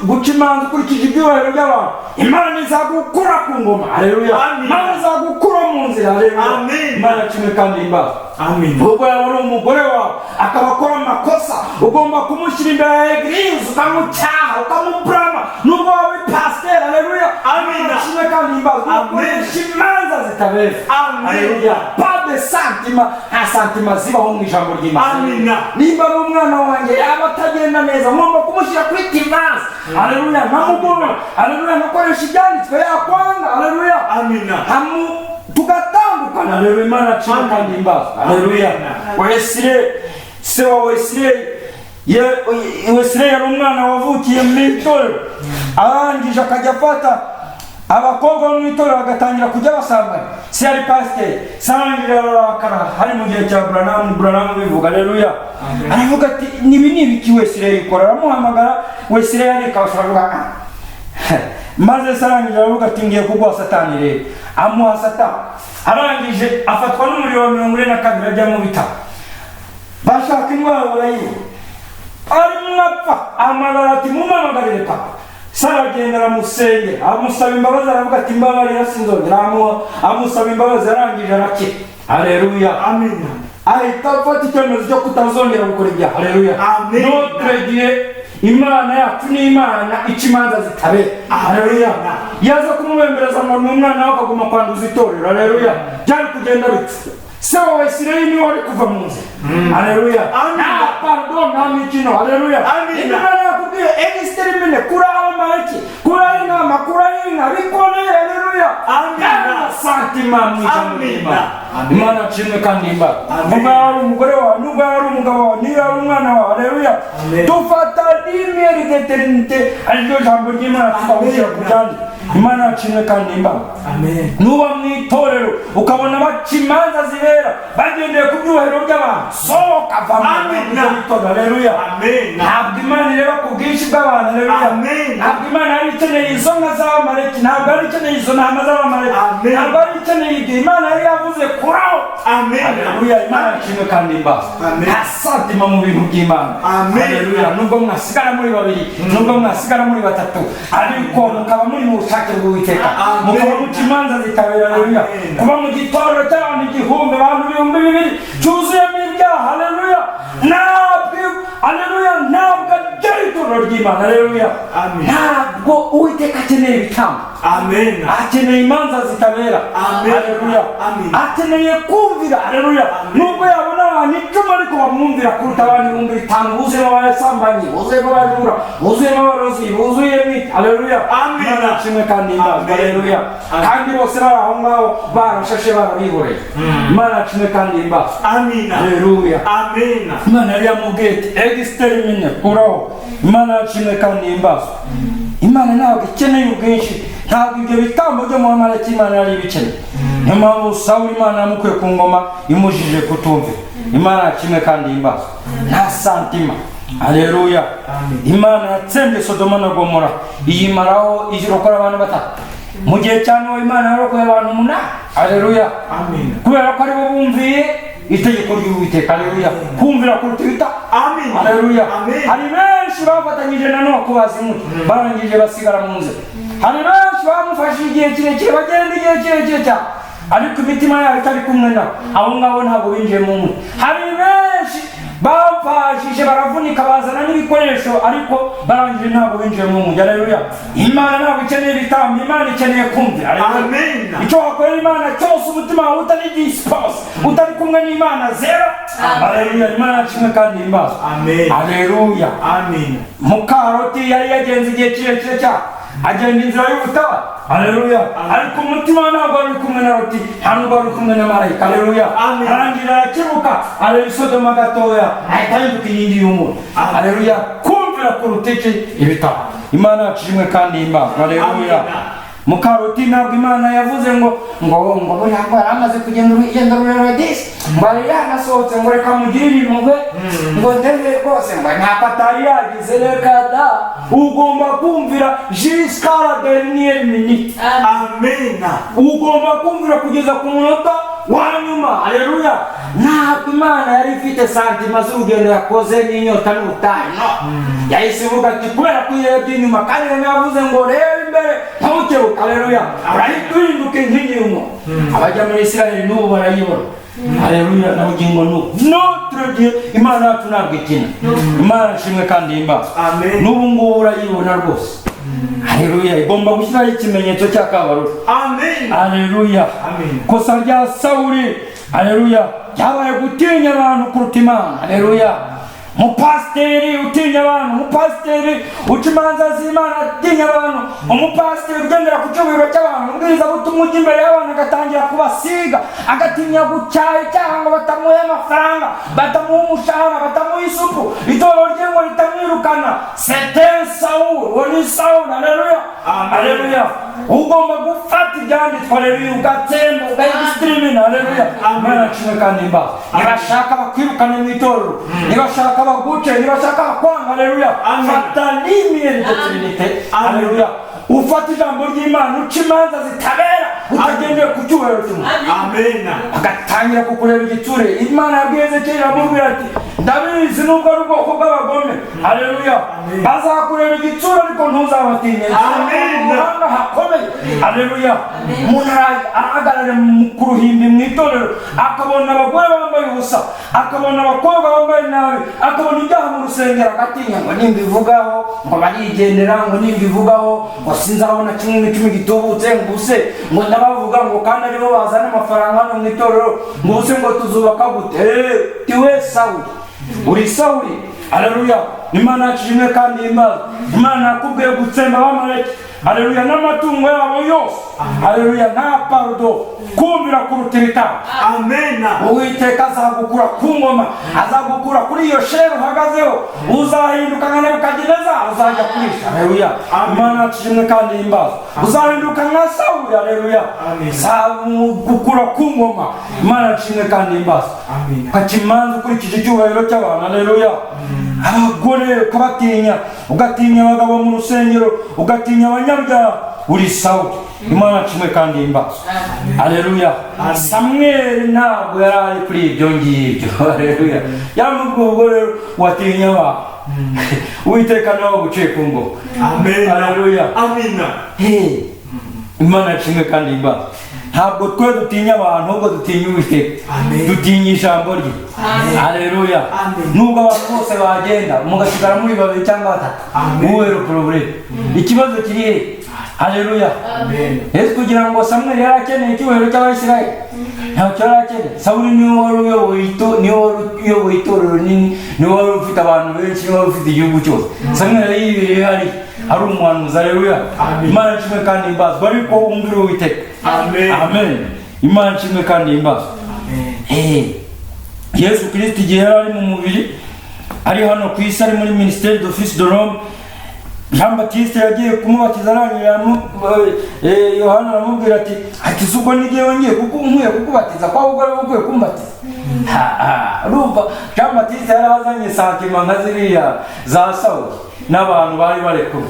guca imanza ukurikije ibyubahiro by'abantu, Imana izagukura ku ngoma. Aleluya. Amen. Imana izagukura mu nzira. Aleluya. Amen. Imana kimwe kandi imbaza. Amen. Ubwo yaba ari umugore wawe akaba akora amakosa, ugomba kumushyira imbere ya église, ukamucyaha, ukamuburama, nubwo waba uri pasiteri. Aleluya. Amen. Imana kimwe kandi imbaza. Amen. Ukoresha imanza zitabera. Amen. Aleluya. Pas de sentiment, nta sentiment zibaho mu ijambo ry'Imana. Amina. Nimba ari umwana wanjye yaba atagenda neza, ngomba kumushyira kuri timazi. Aleluya. Nkamugorora. Aleluya. Nkakoresha ibyanditswe, yakwanga. Aleluya. Amina. Hamu tugatandukana. Aleluya. Imana kimwe kandi imbaza. Aleluya. Wesley, se wa Wesley, Wesley yari umwana wavukiye mu itorero, arangije akajya afata abakobwa bo mu itorero bagatangira kujya basambanya. Se yari pasiteri. Se arangije ararakara, hari mu gihe cya Branham. Branham bivuga, aleluya, aravuga ati: "Nibi ni ibiki Wesley ikora?" Aramuhamagara, Wesley yarikawusha, aravuga: "Ah." Maze se arangije aravuga ati: "Ngiye kuguha Satani rero." Amuha Satani, arangije afatwa n'umuriro wa 42, ajya mu bitaro, bashaka indwara barayibura, arimo apfa. Ahamagara ati: "Mumuhamagarire papa." Se aragenda, aramusengera, amusaba imbabazi, aravuga ati: "Mbabarira, sinzongera." Amusaba imbabazi, arangije arakira. Aleluya. Amina. Ahita afata icyemezo cyo kutazongera gukora ibyaha. Aleluya. Amen. Notre Dieu, Imana yacu ni Imana ica imanza zitabera. Aleluya. Yaza kumubembereza ngo ni umwana we, akaguma kwanduza itorero, aleluya, byari kugenda bipfa. Se wa Isirayeli niwe wari kuva mu nzira. Aleluya. Amen. Nta pardon, nta mikino. Aleluya. Amen. Imana yakubwiye extermine, kuraho amaleki, kuraho intama, kuraho inka, bikoreye. Aleluya. Amen. Nta sentiment mu ijambo Amen. ry'Imana. Imana nshimwe kandi imbaraga. Amen. Nubwo yaba ari umugore wawe, nubwo yaba ari umugabo wawe, niyo yaba ari umwana wawe, aleluya, Amen. dufata lumière d'éternité, ariryo jambo ry'Imana, tukawushyira ku byandi. Imana nshimwe kandi imbaraga. Amen. Nuba mu itorero ukabona baca imanza zibera bagendeye ku byubahiro by'abantu, sohoka, va mu Amen. itorero. Aleluya. Amen. Ntabwo Imana ireba ku bwinshi bw'abantu. Aleluya. Amen. Ntabwo Imana yari ikeneye izo nka z'Abamaleki, ntabwo yari ikeneye izo ntama z'Abamaleki. Amen. Ntabwo yari ikeneye ibyo. Imana yari yavuze: "Kuraho." Amen. Aleluya. Imana ishimwe kandi imbaza. Amen. Nta sentiment mu bintu by'Imana. Amen. Aleluya. Nubwo mwasigara muri babiri, nubwo mwasigara muri batatu, ariko mukaba muri mu bushake bw'Uwiteka, Amen. mukaba muca imanza zitabera. Aleluya. Amen. Kuba mu gitorero cy'abantu 1000, abantu 2000, cyuzuyemo ibyaha, aleluya, ntabwo, aleluya, ntabwo ari itorero ry'Imana. Aleluya. Amen. Ntabwo Uwiteka akeneye ibitambo. Amen. Akeneye imanza zitabera. Amen. Aleluya. Amen. Akeneye kumvira. Aleluya. Nubwo yabona abantu 10 ariko bamwumvira kuruta abantu 5000 buzuyemo abasambanyi, buzuyemo abajura, buzuyemo abarozi, buzuyemo iki. Aleluya. Amen. Imana ishimwe kandi imbaza. Amen. Aleluya. Amen. Kandi bose bari aho ngaho barashashe, barabihoreye. Imana ishimwe kandi imbaza. Amina. Aleluya. Amen. Imana yari yamubwiye iti: "Extermine, kuraho." Imana yashimwe kandi imbazo. Imana ntabwo ikeneye ubwinshi, ntabwo ibyo bitambo byo mu Bamaleki Imana yari ibikeneye. Niyo mpamvu Sawuli Imana yamukuye ku ngoma imujije kutumvira. Imana yashimwe kandi imbazo. Nta sentiment. Aleluya. Imana yatsembye Sodoma na Gomora, iyimaraho, irokora abantu batatu. Mu gihe cya Nowa Imana yarokoye abantu umunani. Aleluya. Amen. Kubera ko aribo bumviye itegeko ry'Uwiteka. Aleluya. Kumvira kuruta ibita. Amen. Aleluya. Amen. Hari benshi bafatanyije na Nowa kubaza inkwi, barangije basigara mu nzira. Hari benshi bamufashije igihe kirekire, bagenda igihe kirekire cyane, ariko imitima yabo itari kumwe nabo. Abo ngabo ntabwo binjiye mu nkwi. Hari benshi bamfashije, baravunika, bazana n'ibikoresho, ariko barangije ntabwo binjiye mu nkwi. Aleluya. Imana ntabwo ikeneye ibitambo, Imana ikeneye kumvira. Aleluya. Amen. Icyo wakorera Imana cyose, umutima wawe utari disposé, utari kumwe n'Imana, zero. Aleluya. Imana kimwe kandi imbazo. Amen. Aleluya. Amen. Mukaroti yari yagenze igihe kirekire cyane, agenda inzira y'ubutayu. Aleluya. Ariko umutima we ntabwo wari uri kumwe na Loti, nta nubwo wari uri kumwe na marayika. Aleluya. Amen. Arangira arakebuka, areba Isodoma gatoya, ahita yibuka inkingi y'umuriro. Aleluya. Kumvira kuruta iki? Ibitabo. Imana yacu ishimwe kandi imbazo. Aleluya. Amen. Mukaroti ntabwo Imana yavuze ngo buriya ngo yari amaze kugenda urugendo rurerure disi, ngo yari yanasohotse, ngo reka mugirire impuhwe, ngo ndebe rwose, ngo ntako atari yagize. Reka da, ugomba kumvira jusqu'à la dernière minute. Amena. Ugomba kumvira kugeza ku munota wa nyuma. Aleluya. Ntabwo Imana yari ifite sentiments z'urugendo yakoze n'inyota n'ubutayu. No, yahise ivuga ati kubera ko urebye inyuma, kandi rero yavuze ngo reba imbere ntukebuke. Aleluya. Urahita uhinduka inkingi y'umuriro. Abajya muri Isiraheli n'ubu barayibona. Aleluya. Na bugingo n'ubu notre Dieu, Imana yacu ntabwo ikina. Imana ishimwe kandi himbazwe. Amen. N'ubu ngubu urayibona rwose. Aleluya. Igomba gushyiraho ikimenyetso cy'akabariro. Amen. Aleluya. Amen. Kosa rya Sawuli, aleluya, ryabaye gutinya abantu kuruta Imana. Aleluya. Umupasiteri utinya abantu, umupasiteri uca imanza z'Imana atinya abantu, umupasiteri ugendera ku cyubahiro cy'abantu, umubwirizabutumwa ujya imbere y'abantu agatangira kubasiga, agatinya gucyaha icyaha ngo batamuhe amafaranga, batamuha umushahara, batamuha isupu, itorero rye ngo ritamwirukana. C'est un Sawuli. Uwo ni Sawuli. Aleluya. Amen. Aleluya. Ugomba gufata ibyanditswe, aleluya, ugatsemba, ukayidisitirima. Aleluya. Imana nshimwe kandi imbaho. Nibashaka bakwirukane mu itorero, nibashaka baguce, nibashaka bakwanga, aleluya, Amen. fata lumière de Trinité. Amen. Aleluya. Ufata ijambo ry'Imana, uca imanza zitabera utagendeye ku cyubahiro cy'umuntu. Amen. Agatangira kukureba igitsure. Imana yabwiye Ezekiyeli, iramubwira ati ndabizi, nubwo ari ubwoko bw'abagome, aleluya, bazakureba igitsure ariko ntuzabatinye. Amen. Umuhanga hakomeye. Aleluya. Umuntu arahagarara ku ruhimbi mu itorero, akabona abagore bambaye ubusa, akabona abakobwa bambaye nabi, akabona ibyaha mu rusengero, agatinya ngo nimbivugaho ngo barigendera, ngo nimbivugaho ngo sinzabona kimwe n'icumi gitubutse, ngo use ngo ndabavuga, ngo kandi aribo bazana amafaranga hano mu itorero, ngo use ngo tuzubaka gute? Eh, tiwe Sawuli, uri Sawuli. Aleluya. Imana yacu ishimwe kandi imbaza. Imana yakubwiye gutsemba Abamaleki, aleluya, n'amatungo yabo yose. Aleluya. Nta pardon, kumvira kuruta ibitambo. Amen. Uwiteka azagukura ku ngoma, azagukura kuri iyo chaire uhagazeho, uzahinduka nka Nebukadineza, uzajya kurisha. Aleluya. Amen. Imana yacu ishimwe kandi imbaza. Uzahinduka nka Sawuli. Aleluya. Amen. Azagukura ku ngoma. Imana yacu ishimwe kandi imbaza. Amen. Ugaca imanza ukurikije icyubahiro cy'abantu. Aleluya. Abagore ukabatinya, ugatinya abagabo mu rusengero, ugatinya abanyabyaha, uri Sawuli. Imana nshimwe kandi imbazo. Aleluya. Samweli ntabwo yari ari kuri ibyo ngibyo. Aleluya. Yaramubwiye ubwo rero watinya abantu, Uwiteka nawe waguciye ku ngoma. Amen. Aleluya. Amen. Hey, Imana nshimwe kandi imbazo. Ntabwo twe dutinya abantu, ahubwo dutinya Uwiteka. Amen. Dutinya ijambo rye. Aleluya. Amen. Nubwo abantu bose bagenda mugasigara muri babiri cyangwa batatu, Amen. wowe problème, ikibazo kiri he? Aleluya. Amen. Ese kugira ngo Samweli yari akeneye icyubahiro cy'Abayisiraheli? Ntacyo yari akeneye. Sawuli niwe wari uyoboye itorero rinini, niwe wari ufite abantu benshi, niwe wari ufite igihugu cyose. Samweli yari yibereye hariya ari umuhanuzi. Aleluya. Amen. Imana nshimwe kandi imbazwa, ariko wumvire Uwiteka. Amen. Amen. Imana nshimwe kandi imbazwa. Amen. Eh, Yesu Kirisito igihe yari ari mu mubiri, ari hano ku isi, ari muri ministère de fils de l'homme, Jean Baptiste yagiye kumubatiza, arangije Yohana aramubwira ati si ubwo nigiye wongeye kuko nkwiye kukubatiza, ko ahubwo ari wowe ukwiye kumbatiza. Ha, ha, urumva Jean Baptiste yari azanye sentiments nka ziriya za Sawuli n'abantu bari bari kumwe,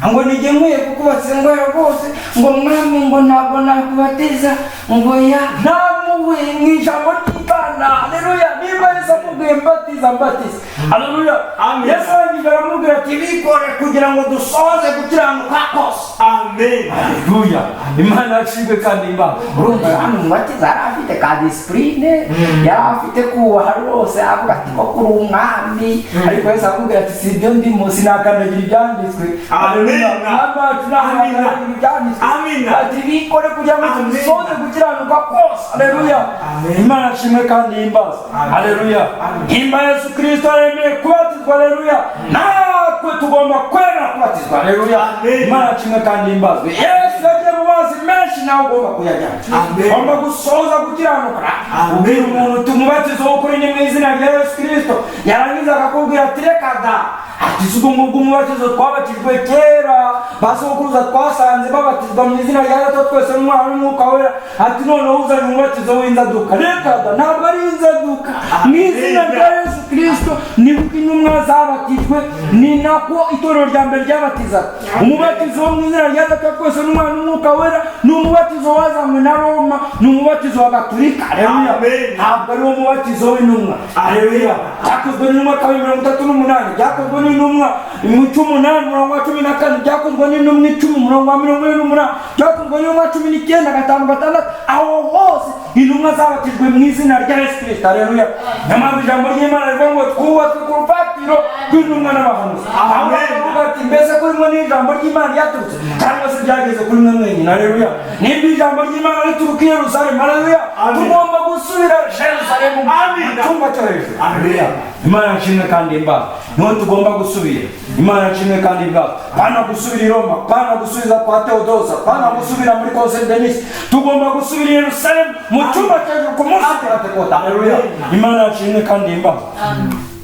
ngo nijye nkwiye kukubatiza, ngo rwose, ngo mwami, ngo ntabwo nakubatiza, ngo ya ntamuwe mu ijambo ry'Imana. Aleluya. Niba Yesu amubwiye mbatiza, mbatiza. Aleluya. Amen. Yesu arangije aramubwira ati bikore kugira ngo dusoze gukiranuka kose. Amen. Aleluya. Imana yashimwe kandi imana. Urumva hano umubatiza yari afite ka discipline, yari afite kubaha rwose, avuga ati ko kuri umwami, ariko Yesu aramubwira ati si ibyo ndimo, sinakandagira ibyanditswe. Amen. Aleluya. Mwami wacu ntakandagira ibyanditswe. Amen. Ati bikore kugira ngo Amen. dusoze gukiranuka kose. Aleluya. Amen. Imana yashimwe kandi imbaza. Amen. Aleluya. Amen. Nimba Yesu Kristo yaremeye kubatizwa, aleluya, natwe tugomba kwemera kubatizwa. Aleluya. Amen. Imana yashimwe kandi imbazwe. Yesu yagiye mu mazi menshi, nawe ugomba kuyajyamo. Amen. Ugomba gusoza gukiranuka. Amen. Ubwira umuntu uti umubatizo w'ukuri ni mu izina rya Yesu Kristo, yarangiza akakubwira ati reka da. Ati si ubwo ngubwo umubatizo twabatijwe kera, ba sogokuruza twasanze babatizwa mu izina rya Data twese n'Umwana n'Umwuka Wera. Ati noneho uzanye umubatizo w'inzaduka. Reka da, ntabwo ari inzaduka. Mu izina rya Yesu Kirisito nibwo intumwa zabatijwe, ni nako itorero rya mbere ryabatizaga. Umubatizo wo mu izina rya Data twese n'Umwana n'Umwuka Wera ni umubatizo wazanywe na Roma, ni umubatizo wa Gatulika. Haleluya. Amen. Ntabwo ari wo mubatizo w'intumwa. Haleluya. Byakozwe n'Intumwa 2:38, Byakozwe n'Intumwa mu 18 umurongo wa 14, Byakozwe n'Intumwa 10 umurongo wa 48, Byakozwe n'Intumwa 19 5 6. Aho hose intumwa zabatijwe mu izina rya Yesu Kirisito. Haleluya. Niyo mpamvu ijambo ry'Imana rivuga ngo twubatswe ku rufatiro rw'intumwa n'abahanuzi. Aho bakavuga ati mbese kuri mwe n'ijambo ry'Imana ryaturutse, cyangwa se ryageze kuri mwe mwenyine? Haleluya. Nimba ijambo ry'Imana rituruka i Yerusalemu, haleluya, tugomba gusubira Yerusalemu Amen. mu cyumba cyo hejuru. Amen. Imana nshimwe kandi imbaga, niho tugomba gusubira. Imana nshimwe kandi imbaga, pana gusubira i Roma, pana gusubiza kwa Teodosa, pana gusubira muri Constantinople. Tugomba gusubira i Yerusalemu mu cyumba cyo hejuru ku munsi wa Pentekote. Haleluya. Imana nshimwe kandi imbaga,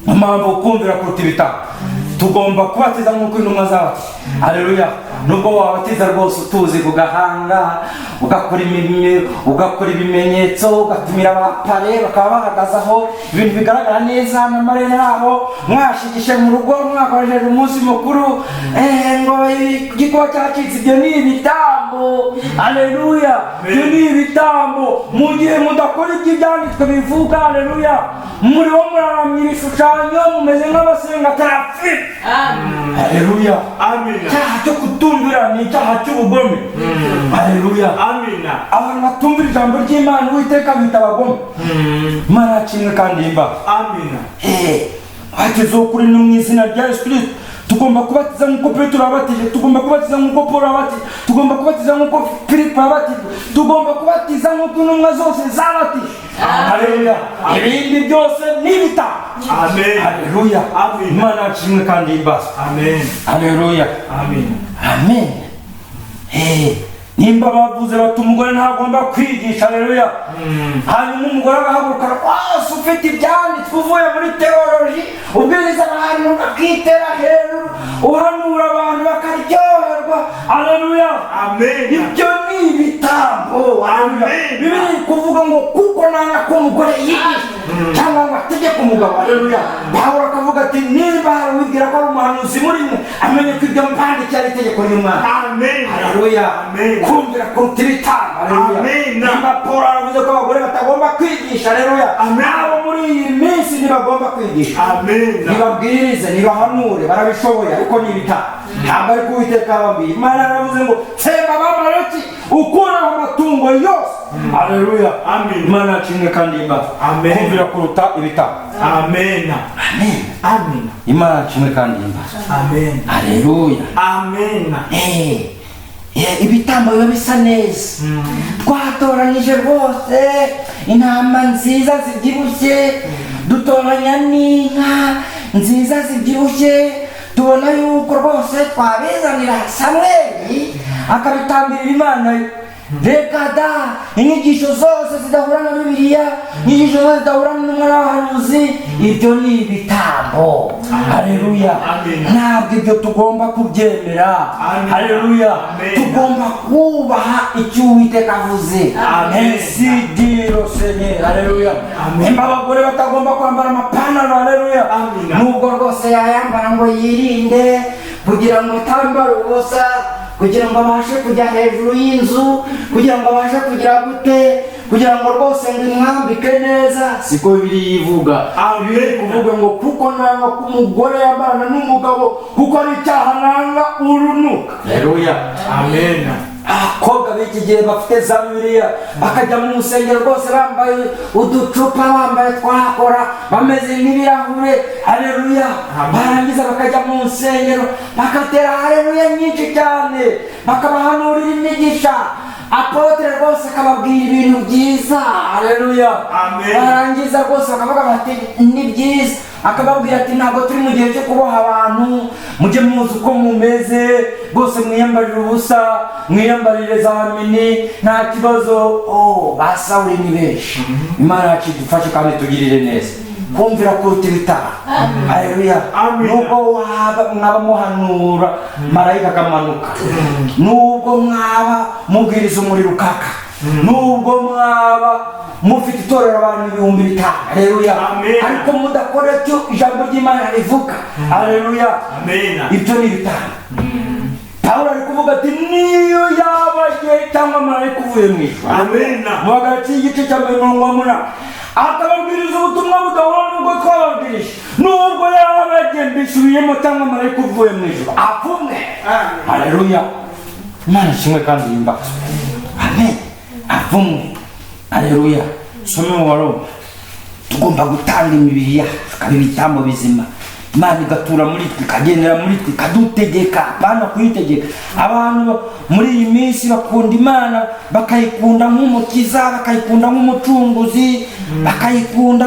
impamvu kumvira kuruta ibitambo. Tugomba kubatiza nk'uko intumwa zabatije. Haleluya. Nubwo wabatiza rwose utuzi ku gahanga, ugakora imirimo, ugakora ibimenyetso, ugatumira abapare bakaba bahagaze aho, ibintu bigaragara neza n'amarene aho, mwashigishe mu rugo, mwakoresheje umunsi mukuru, ngo igikuba cyacitse, ibyo ni ibitambo. Haleluya. Ibyo ni ibitambo. Mu gihe mudakora ibyo Ibyanditswe bivuga, haleluya, muriho muraramya ibishushanyo, mumeze nk'abasenga terafimu. Haleluya. Amen. Icyaha cyo kutumvira ni icyaha cy'ubugome. Haleluya. Amen. Abantu batumvira ijambo ry'Imana, Uwiteka bita abagome. Imana yacinwe kandi imbaga. Amen. Bagezeho kuri no mu izina rya Yesu Kirisito. Tugomba kubatiza nk'uko Petero yabatije, tugomba kubatiza nk'uko Paul yabatije, tugomba kubatiza nk'uko Filipo yabatije, tugomba kubatiza nk'uko intumwa zose zabatije. Haleluya. Ibindi byose ni ibitambo. Amen. Haleluya. Amen. Imana yashimwe kandi imbaza. Amen. Haleluya. Amen. Amen. Nimba bavuze bati umugore ntagomba kwigisha, haleluya, hanyuma umugore agahaguruka rwose, ufite ibyanditswe, uvuye muri teoloji, ubwiriza abantu bakitera hejuru, uhanura abantu bakaryoherwa, haleluya, Amen. ibyo ni ibitambo. Haleluya. Amen. Bibiliya iri kuvuga ngo kuko nanga ko umugore yigisha cyangwa ngo ategeke umugabo. Haleluya. Pawulo akavuga ati niba hari uwibwira ko ari umuhanuzi muri mwe, amenye ko ibyo mbandikiye ari itegeko ry'Umwami. Amen. Haleluya. Amen. Kumvira kuruta ibitambo. Haleluya. Amen. Nimba Paul aravuze ko abagore batagomba kwigisha, haleluya, Amen. nabo muri iyi minsi ntibagomba kwigisha. Amen. Nibabwirize, nibahanure, barabishoboye, ariko ni ibitambo, ntabwo ari Uwiteka yababwiye. Imana yaravuze ngo tsemba Abamaleki, ukuraho amatungo yose. Haleluya. Amen. Imana yashimwe kandi imbaga. Amen. Kumvira kuruta ibitambo. Amen. Amen. Amen. Imana yashimwe kandi imbaga. Amen. Haleluya. Amen. Ibitambo biba bisa neza, twatoranyije rwose intama nziza zibyibushye, dutoranya n'inka nziza zibyibushye, tubona yuko rwose twabizanira Samweli akabitambirira Imana ye. Reka da, inyigisho zose zidahura na Bibiliya, inyigisho zose zidahura n'intumwa n'abahanuzi, ibyo ni ibitambo. Haleluya. Amen. Ntabwo ibyo tugomba kubyemera. Amen. Haleluya. Amen. Tugomba kubaha icyo Uwiteka avuze. Amen. Ainsi dit le Seigneur. Haleluya. Amen. Nimba abagore batagomba kwambara amapantaro, haleluya, Amen. nubwo rwose yayambara ngo yirinde kugira ngo atambare ubusa, kugira ngo abashe kujya hejuru y'inzu, kugira ngo abashe kugira gute, kugira ngo rwose ngo imwambike neza, siko Bibiliya ivuga. Amen. Bibiliya kuvuga ngo kuko nanga ko umugore yambarana n'umugabo, kuko ari icyaha nanga urunuka. Haleluya. Amen. Abakobwa b'iki gihe bafite za Bibiliya bakajya mu rusengero rwose bambaye uducupa, bambaye twakora, bameze nk'ibirahure. Haleluya. Barangiza bakajya mu nsengero, bagatera haleluya nyinshi cyane, bakabahanurira imigisha, apôtre rwose akababwira ibintu byiza. Haleluya. Amen. Barangiza rwose bakavuga bati ni byiza, akababwira ati ntabwo turi mu gihe cyo kuboha abantu, mujye muzi uko mumeze rwose, mwiyambarire ubusa, mwiyambarire za mini, nta kibazo. Oh, ba Sawuli ni benshi. Imana yacu idufashe kandi tugirire neza. Kumvira kuruta ibitabo. Haleluya. Amen. Nubwo waba mwaba muhanura marayika akamanuka, nubwo mwaba mubwiriza umuriro ukaka, nubwo mwaba mufite itorero abantu 5000, haleluya, Amen. ariko mudakora icyo ijambo ry'Imana rivuga, haleluya, Amen. ibyo ni ibitabo. Pawulo ari kuvuga ati niyo yaba agiye cyangwa marayika uvuye mu ijuru. Amen. Mu hagati y'igice cya 80 akababwiriza ubutumwa budahura n'ubwo twababwirije, nubwo yaba agiye, mbisubiyemo, cyangwa marayika uvuye mu ijuru, apfumwe. Haleluya. Imana ishimwe kandi yimbazwe. Amen. Avumwe. Haleluya. Some mu Baroma. Tugomba gutanga imibiri yacu ikaba ibitambo bizima, Imana igatura muri twe, ikagendera muri twe, ikadutegeka, apana kuyitegeka. Abantu muri iyi minsi bakunda Imana, bakayikunda nk'umukiza, bakayikunda nk'umucunguzi, bakayikunda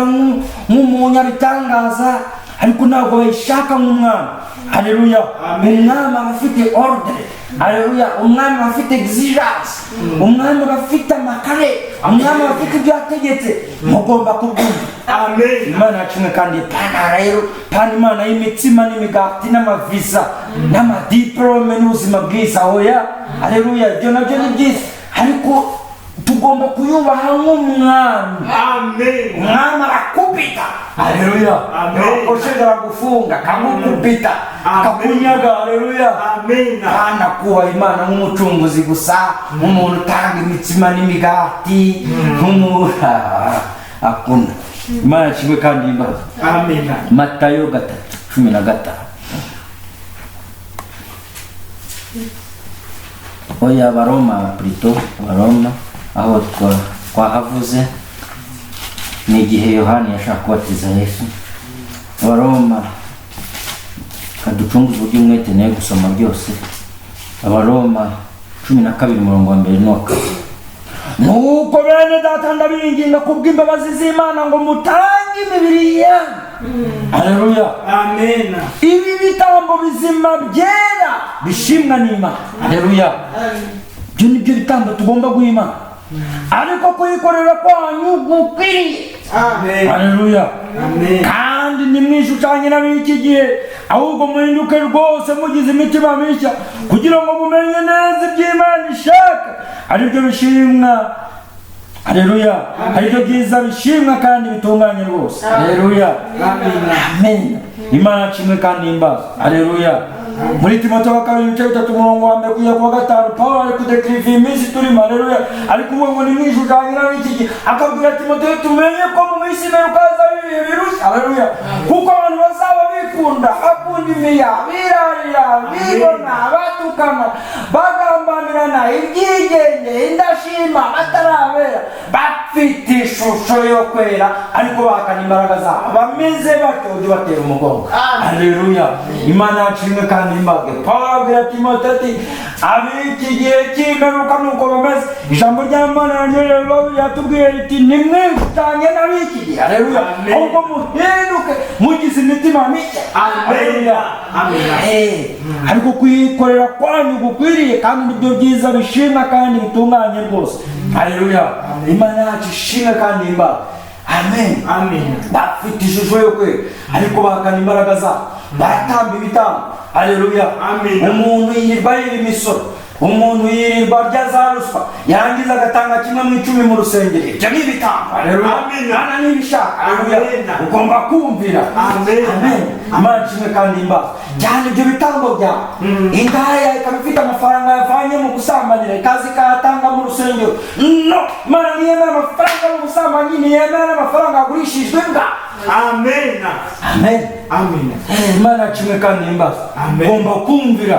nk'umunyabitangaza, ariko ntabwo bayishaka nk'umwami. Haleluya. Umwami aba afite ordre. Haleluya. Umwami aba afite exigence, umwami aba afite amakare, umwami aba afite ibyo yategetse, mugomba kubyumva. Amen. Imana yacu kandi pana rero, pana Imana y'imitsima n'imigati n'amavisa n'amadiporome n'ubuzima bwiza. Oya. Haleluya. Ibyo nabyo ni byiza, ariko tugomba kuyubaha nk'umwami. Amen. Umwami arakubita. Haleluya. Amen. Wakosheje aragufunga, akamukubita, Amen. akakunyaga. Haleluya. Amen. Hana kubaha Imana nk'umucunguzi gusa, nk'umuntu utanga imitsima n'imigati, nk'umuntu akunda Imana kimwe kandi imbaza. Amen. Matayo 3:15. Oya, Baroma plutôt, Baroma aho twahavuze ni igihe Yohani yashaka kubatiza Yesu. Abaroma, kaducunguze uburyo umwete nayo gusoma byose. Abaroma 12 umurongo wa mbere n'uwa kabiri. Nuko bene data, ndabinginga kubw'imbabazi z'Imana ngo mutange imibiri yanyu, haleluya, Amen. ibi bitambo bizima byera bishimwa n'Imana. Haleluya. Ibyo ni byo bitambo tugomba guha Imana, ariko kuyikorera kwanyu gukwiriye. Amen. Haleluya. Amen. Kandi ntimwishushanye n'ab'iki gihe, ahubwo muhinduke rwose mugize imitima mishya, kugira ngo mumenye neza iby'Imana ishaka, aribyo bishimwa, haleluya, aribyo byiza bishimwa kandi bitunganye rwose. Haleluya. Amen. Imana kimwe kandi imbaza. Haleluya. Muri Timoteyo wa kabiri ibice 3 umurongo wa mbere kugeza ku wa 5, Pawulo ari kudekiriva iminsi turimo. Haleluya. Ari kuvuga ngo nimwishushanye n'ab'iki gihe, akabwira Timoteyo tumenye ko mu minsi imperuka hazaba ibihe birushya. Haleluya. Kuko abantu bazaba bikunda, bakunda imiya, birarira, bibona, batukana, bagambanirana, ibyigenge, indashima, batarabera, bafite ishusho yo kwera ariko bahakana imbaraga zabo. Bameze batyo ujye ubatera umugongo. Haleluya. Imana yacu imwe kandi imbabwe. Pawulo abwira Timoteyo ati ab'iki gihe cy'imperuka nuko bameze. Ijambo ry'Imana naryo rero ryatubwiye riti nimwishushanye n'ab'iki gihe. Haleluya. Amen. Ahubwo muhinduke mugize imitima mishya. Amen. Haleluya. Amen. Ariko kuyikorera kwanyu gukwiriye kandi nibyo byiza bishimwa kandi bitunganye rwose. Haleluya. Imana yacu ishimwe kandi imbaga. Amen. Amen. Bafite ishusho yo kwera ariko bahakana imbaraga zabo, baratamba ibitambo. Haleluya. Amen. Umuntu yirirwa yiba imisoro, umuntu yirirwa arya za ruswa, yarangiza agatanga kimwe mu icumi mu rusengero. Ibyo ni ibitambo. Haleluya. Amen. Imana ntibishaka. Haleluya. Amen. Ugomba kumvira. Amen. Amen. Imana ishimwe kandi imbaga cyane. Ibyo bitambo byawe, indaya ikaba ifite amafaranga yavanye mu gusambanira, ikaza ikayatanga mu rusengero. No, Imana ntiyemera amafaranga mu busambanyi, ntiyemera n'amafaranga yagurishijwe imbwa. Amen. Amen. Amen. Imana kimwe kandi imbaza. Amen. Ugomba kumvira.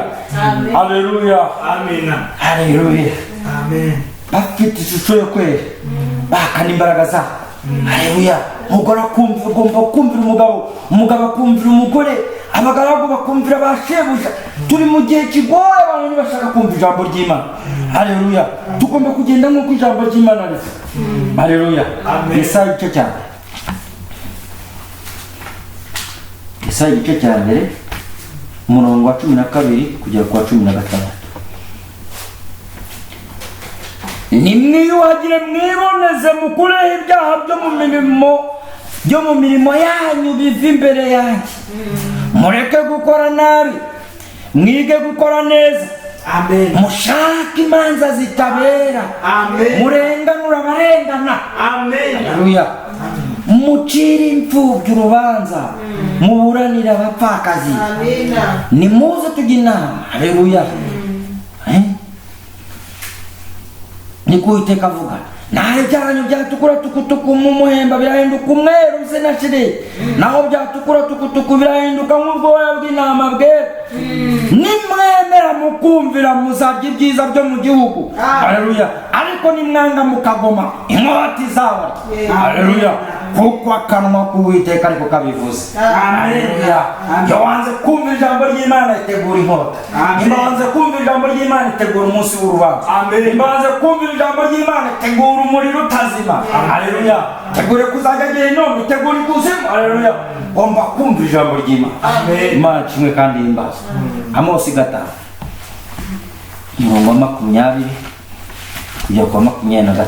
Haleluya. Amen. Haleluya. Amen. Bafite ishusho yo kwera bahakana imbaraga zabo. Haleluya. Umugore akumvira, ugomba kumvira umugabo, umugabo akumvira umugore, abagaragu bakumvira ba shebuja. Turi mu gihe kigoye, abantu ntibashaka kumva ijambo ry'Imana. Haleluya. Tugomba kugenda nk'uko ijambo ry'Imana rivuga. Haleluya. Amen. Yesaya igice cya mbere, Yesaya igice cya mbere umurongo wa 12 kugera ku wa 16. Nimwiyuhagire mwiboneze, mukureho ibyaha byo mu mirimo Byo mu mirimo yanyu biva imbere yanjye. Mureke gukora nabi, mwige gukora neza. Amen. Mushake imanza zitabera. Amen. Murenganura abarengana. Amen. Haleluya. Mucire imfubyi urubanza, muburanire abapfakazi. Amina. Nimuze tujye inama. Haleluya. Eh? Niko Uwiteka avuga: naho ibyanyu byatukura tukutuku mu muhemba, birahinduka umweru se na shelegi. Naho byatukura tukutuku, birahinduka nk'ubwoya bw'intama bwera. Nimwemera mukumvira, muzarya ibyiza byo mu gihugu. Haleluya. Ariko nimwanga mukagoma, inkota izabarya. Haleluya. Kuko akanwa k'Uwiteka ariko kabivuze. Haleluya. Iyo wanze kumva ijambo ry'Imana, itegura inkota. Amen. Nimba wanze kumva ijambo ry'Imana, itegura umunsi w'urubanza. Amen. Nimba wanze kumva ijambo ry'Imana, tegura umuriro utazima. Haleluya. Tegure kuzajya gehinomu, tegura ikuzimu. Haleluya. Ugomba kumva ijambo ry'Imana. Amen. Imana kimwe kandi yimbaza. Amosi 5, umurongo wa 20 kujya kwa 25.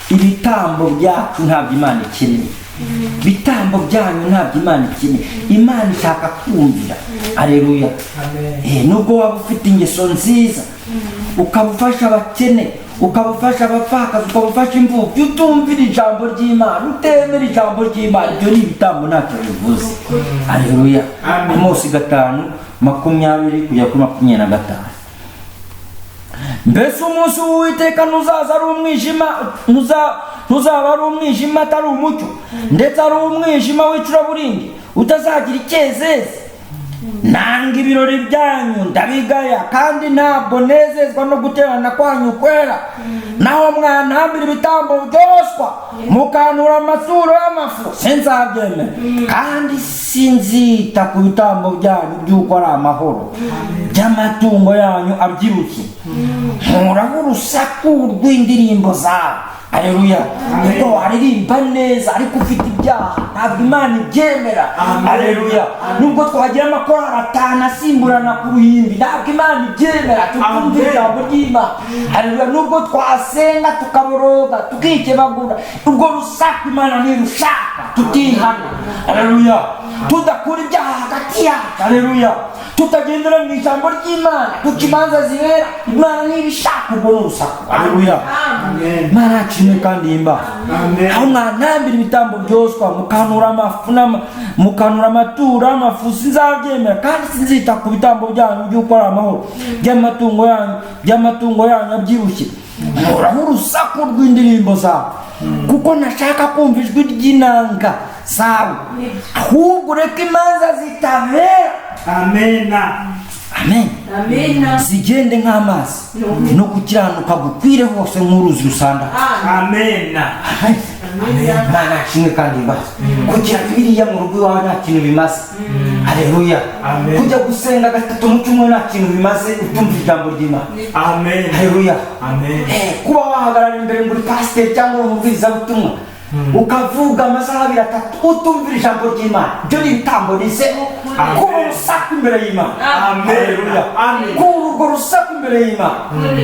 Ibitambo byacu ntabwo Imana ikeneye, ibitambo byanyu ntabwo Imana ikeneye. Imana ishaka kumvira. Aleluya. Amen. Nubwo waba ufite ingeso nziza, ukaba ufasha abakene, ukaba ufasha abapfakazi, ukaba ufasha imfubyi, utumvira ijambo ry'Imana, utemera ijambo ry'Imana, ibyo ni ibitambo, ntacyo bivuze. Aleluya. Amen. Amosi 5, 20 kugera kuri 25. Mbese umunsi w'Uwiteka ntuzaza ari umwijima, ntuzaba ari umwijima atari umucyo, ndetse ari umwijima w'icuraburindi utazagira icyezezi? Nanga ibirori byanyu, ndabigaya, kandi ntabwo nezezwa no guterana kwanyu kwera. Naho mwantambira ibitambo byoswa, mukantura amaturo y'amafu, sinzabyemera, kandi sinzita ku bitambo byanyu by'uko ari amahoro, by'amatungo yanyu abyirushye. Nkuraho urusaku rw'indirimbo zawe. Aleluya. Kuko waririmba neza ariko ufite ibyaha, ntabwo Imana ibyemera. Aleluya. Nubwo twagira amakorali atanu asimburana ku ruhimbi, ntabwo Imana ibyemera. Tukumva Amen. ijambo ry'Imana. Aleluya. Nubwo twasenga tukaboroga tukikebagura, urwo rusaku Imana ntirushaka. Tutihana. Aleluya. Tudakura ibyaha hagati yacu. Aleluya. Tutagendera mu ijambo ry'Imana, kuko imanza zibera Imana ntibishaka ubwo ni urusaku. Aleluya. Amen. Imana yacu kandi yimbaza. Amen. Aho mwantambira ibitambo byoswa, mukanura amafu mukanura amaturo y'amafu, sinzabyemera, kandi sinzita ku bitambo byanyu by'uko ari amahoro, by'amatungo yanyu abyibushye. Nkuraho urusaku rw'indirimbo zawe, kuko ntashaka kumva ijwi ry'inanga zawe. Ahubwo ureke imanza zitabera. Amen. Amen. Amina. Zigende nk'amazi, no gukiranuka gukwire hose nk'uruzi rusandara. Amen. Imana kimwe kandi imbaza. Kugira Bibiliya mu rugo iwawe nta kintu bimaze. Haleluya. Amen. Kujya gusenga gatatu mu cyumweru nta kintu bimaze utumva ijambo ry'Imana. Amen. Haleluya. Amen. Kuba wahagarara imbere ngo uri pasiteri cyangwa uri umubwirizabutumwa, ukavuga amasaha abiri atatu utumvira ijambo ry'Imana, ibyo ni ibitambo nize. Kuba urusaku imbere y'Imana. Amen. Haleluya. Amen. Kuba urwo rusaku imbere y'Imana.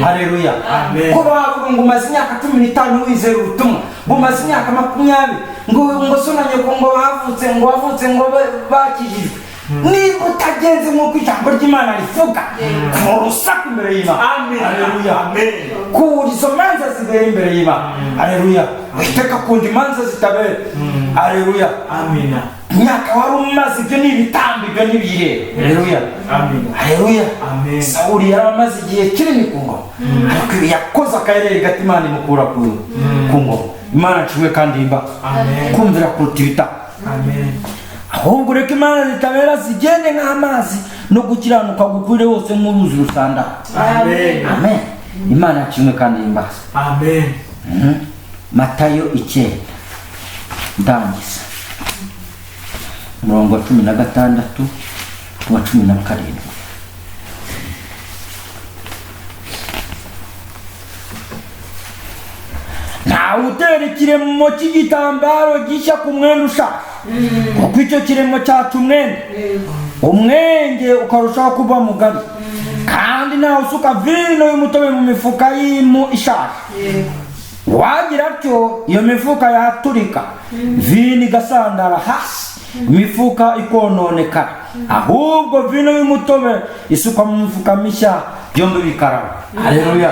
Haleluya. Amen. Kuba wavuga ngo umaze imyaka 15 wizera ubutumwa, ngo umaze imyaka 20, ngo so na nyoko ngo bavutse, ngo wavutse, ngo bakijijwe, niba utagenze nk'uko ijambo ry'Imana rivuga, kura urusaku imbere y'Imana. Amen. Haleluya. Amen. Kura izo manza zibera imbere y'Imana. Haleluya. Witeka akunda imanza zitabera. Haleluya. Amen. Imyaka wari umaze, ibyo ni ibitambo, ibyo ntibireba. Haleluya. Amen. Haleluya. Amen. Sawuli yari amaze igihe kinini ku ngoma, ariko ibi yakoze akarere gato, Imana imukura ku ngoma. Imana nshimwe kandi imba. Amen. Kumvira kuruta ibitambo. Amen. Ahubwo ureke imanza zitabera zigende nk'amazi, no gukiranuka gukwire hose nk'uruzi rusandara. Amen. Amen. Imana nshimwe kandi imbaza. Amen. Matayo 9, ndangiza, umurongo wa 16 wa 17. Ntawe utera ikiremo cy'igitambaro gishya ku mwenda ushaje, kuko icyo kiremo cyaca umwenda, umwenge ukarushaho kuba mugari. Kandi ntawe usuka vino y'umutobe mu mifuka y'impu ishaje. Wagira atyo, iyo mifuka yaturika, vino igasandara hasi, imifuka ikononekara. Ahubwo vino y'umutobe isukwa mu mifuka mishya, byombi bikaraba. Haleluya!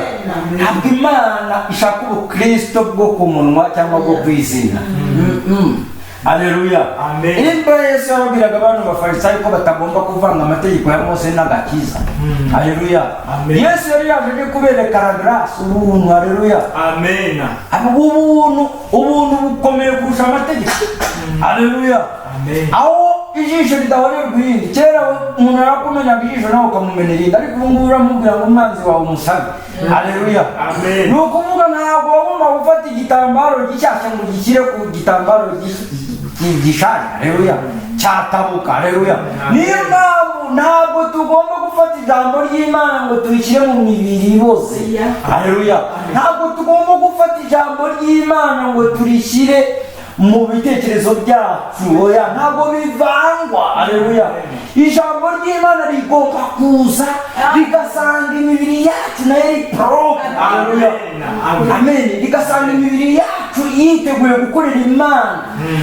Ntabwo Imana ishaka ubukristo bwo ku munwa cyangwa bwo ku izina. Haleluya! Amen. Nimba Yesu yababwiraga abantu bafarisayo ko batagomba kuvanga amategeko ya Mose n'agakiza, haleluya, Amen. Yesu yari yaje aje kubereka la grâce, ubuntu. Haleluya! Amen. Ubuntu bukomeye kurusha amategeko. Haleluya! Amen. Aho ijisho ridahorerwa irindi, kera umuntu yarakumenaga ijisho nawe ukamumena irindi, ariko ubu ngubu uramubwira ngo umwanzi wawe umusabe. Haleluya! Amen. Ni ukuvuga ntabwo wagomba gufata igitambaro gishyashya ngo ugishyire ku gitambaro gishaje. Haleluya! Cyatabuka. Haleluya! Niyo mpamvu ntabwo tugomba gufata ijambo ry'Imana ngo turishyire mu mibiri iboze. Haleluya! Ntabwo tugomba gufata ijambo ry'Imana ngo turishyire mu bitekerezo byacu. Oya, ntabwo bivangwa. Haleluya! Ijambo ry'Imana rigomba kuza rigasanga imibiri yacu nayo iri propre. Haleluya! Amen. Amen. Rigasanga imibiri yacu yiteguye gukorera Imana.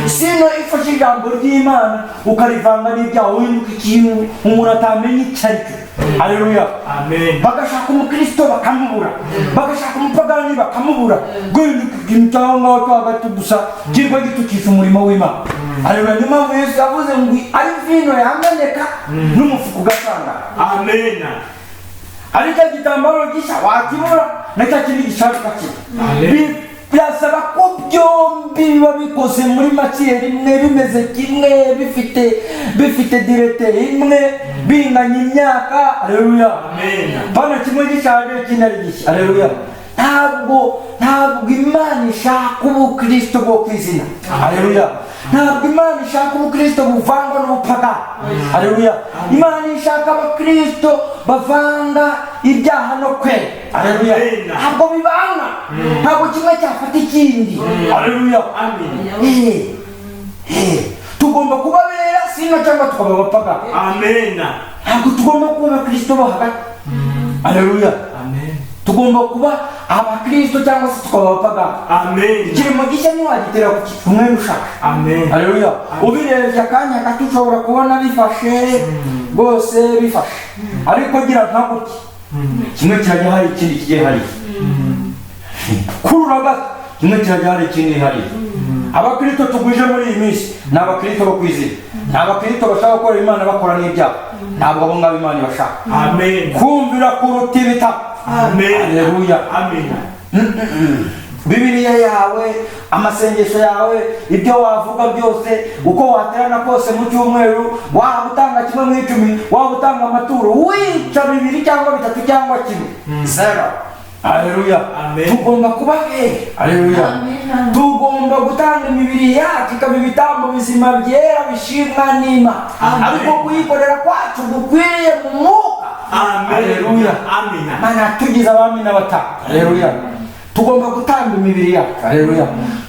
Sino ifashe ijambo ry'Imana ukarivanga n'ibyaha, uhinduka ikintu umuntu atamenya icyo ari cyo. Haleluya! Amen. Bagashaka umukristo bakamubura, bagashaka umupagani bakamubura, guhinduka ikintu cyangwa ngaho cyo hagati gusa kirwa gitukisha umurimo w'Imana. Haleluya! Niyo mpamvu Yesu yavuze ngo ari vino yameneka n'umufuka ugasanga, Amen. ari cya gitambaro gishya wakibura na cya kindi gishaje ukakibura. Amen. Birasaba ko byombi biba bikoze muri matière imwe, bimeze kimwe, bifite dureté imwe, binganya imyaka. Haleluya! Amen. Bano kimwe gishaje, ikindi ari gishya. Haleluya! Ntabwo Imana ishaka ubukristo bwo ku izina. Haleluya! Ntabwo Imana ishaka ubukristo buvangwa n'ubupagani. Haleluya! Imana ishaka abakristo bavanga ibyaha no kwera. Haleluya! Amen. Ntabwo bibana, ntabwo kimwe cyafata ikindi. Haleluya! Amen. Tugomba kuba bera sino cyangwa tukaba abapagani. Amen. Ntabwo tugomba kuba abakristo bo hagati. Haleluya! Amen. Tugomba kuba abakristo cyangwa se tukaba abapagani. Amen. Ikiremo gishya ntiwagitera ku mwenda ushaka. Amen. Haleluya! Ubirebye akanya gato ushobora kubona bifashe rwose, bifashe, ariko gira nka gutya, kimwe kirajya hari, ikindi kigiye hariya. Kurura gato, kimwe kirajya hari, ikindi hariya. Abakristo tugwije muri iyi minsi ni abakristo bo kwizera, ni abakristo bashaka gukora Imana bakora n'ibyaha. Ntabwo abo ngabo Imana ibashaka. Amen. Kumvira kuruta ibitabo. Amen. Haleluya! Amen. Bibiliya yawe, amasengesho yawe, ibyo wavuga byose, uko waterana kose mu cyumweru, waba utanga kimwe mu icumi, waba utanga amaturo, wica bibiri cyangwa bitatu cyangwa kimwe, zero. Haleluya! Amen. Tugomba kuba bera. Haleluya! Amen. Tugomba gutanga imibiri yacu ikaba ibitambo bizima, byera, bishimwa n'Imana, Amen. ariko kuyikorera kwacu gukwiriye mu mwuka. Amen. Haleluya! Amen. Mana tugize abami n'abatanga. Haleluya! Tugomba gutanga imibiri yacu. Haleluya!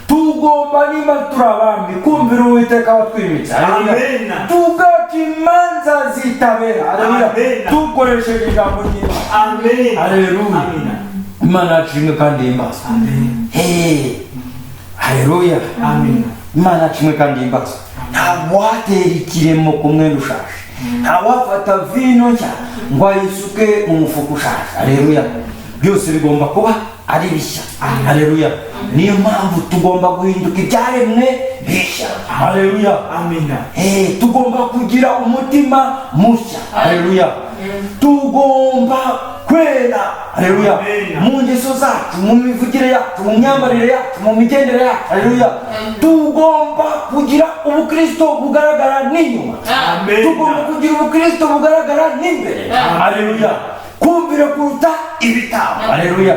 Tugomba, niba turi abami, kumvira Uwiteka watwimitse. Haleluya! Amen. Tugaca imanza zitabera. Haleluya! Amen. Dukoresheje ijambo ry'Imana. Amen. Haleluya! Amen. Imana yacu imwe kandi ihimbaza. Hey, haleluya! Amen. Imana yacu imwe kandi ihimbaza. Ntawatera ikiremo ku mwenda ushaje, ntawafata vino nshya ngo ayisuke mu mufuka ushaje. Haleluya! Byose bigomba kuba ari bishya. Haleluya! Niyo mpamvu tugomba guhinduka ibyaremwe bishya. Haleluya! Amen. Hey, tugomba kugira umutima mushya. Haleluya! Tugomba kwera. Haleluya! Amen. Mu ngeso zacu, mu mivugire yacu, mu myambarire yacu, mu migendere yacu. Haleluya! Tugomba kugira ubukristo bugaragara n'inyuma. Amen. Tugomba kugira ubukristo bugaragara n'imbere. Haleluya! Kumvira kuruta ibitabo. Haleluya!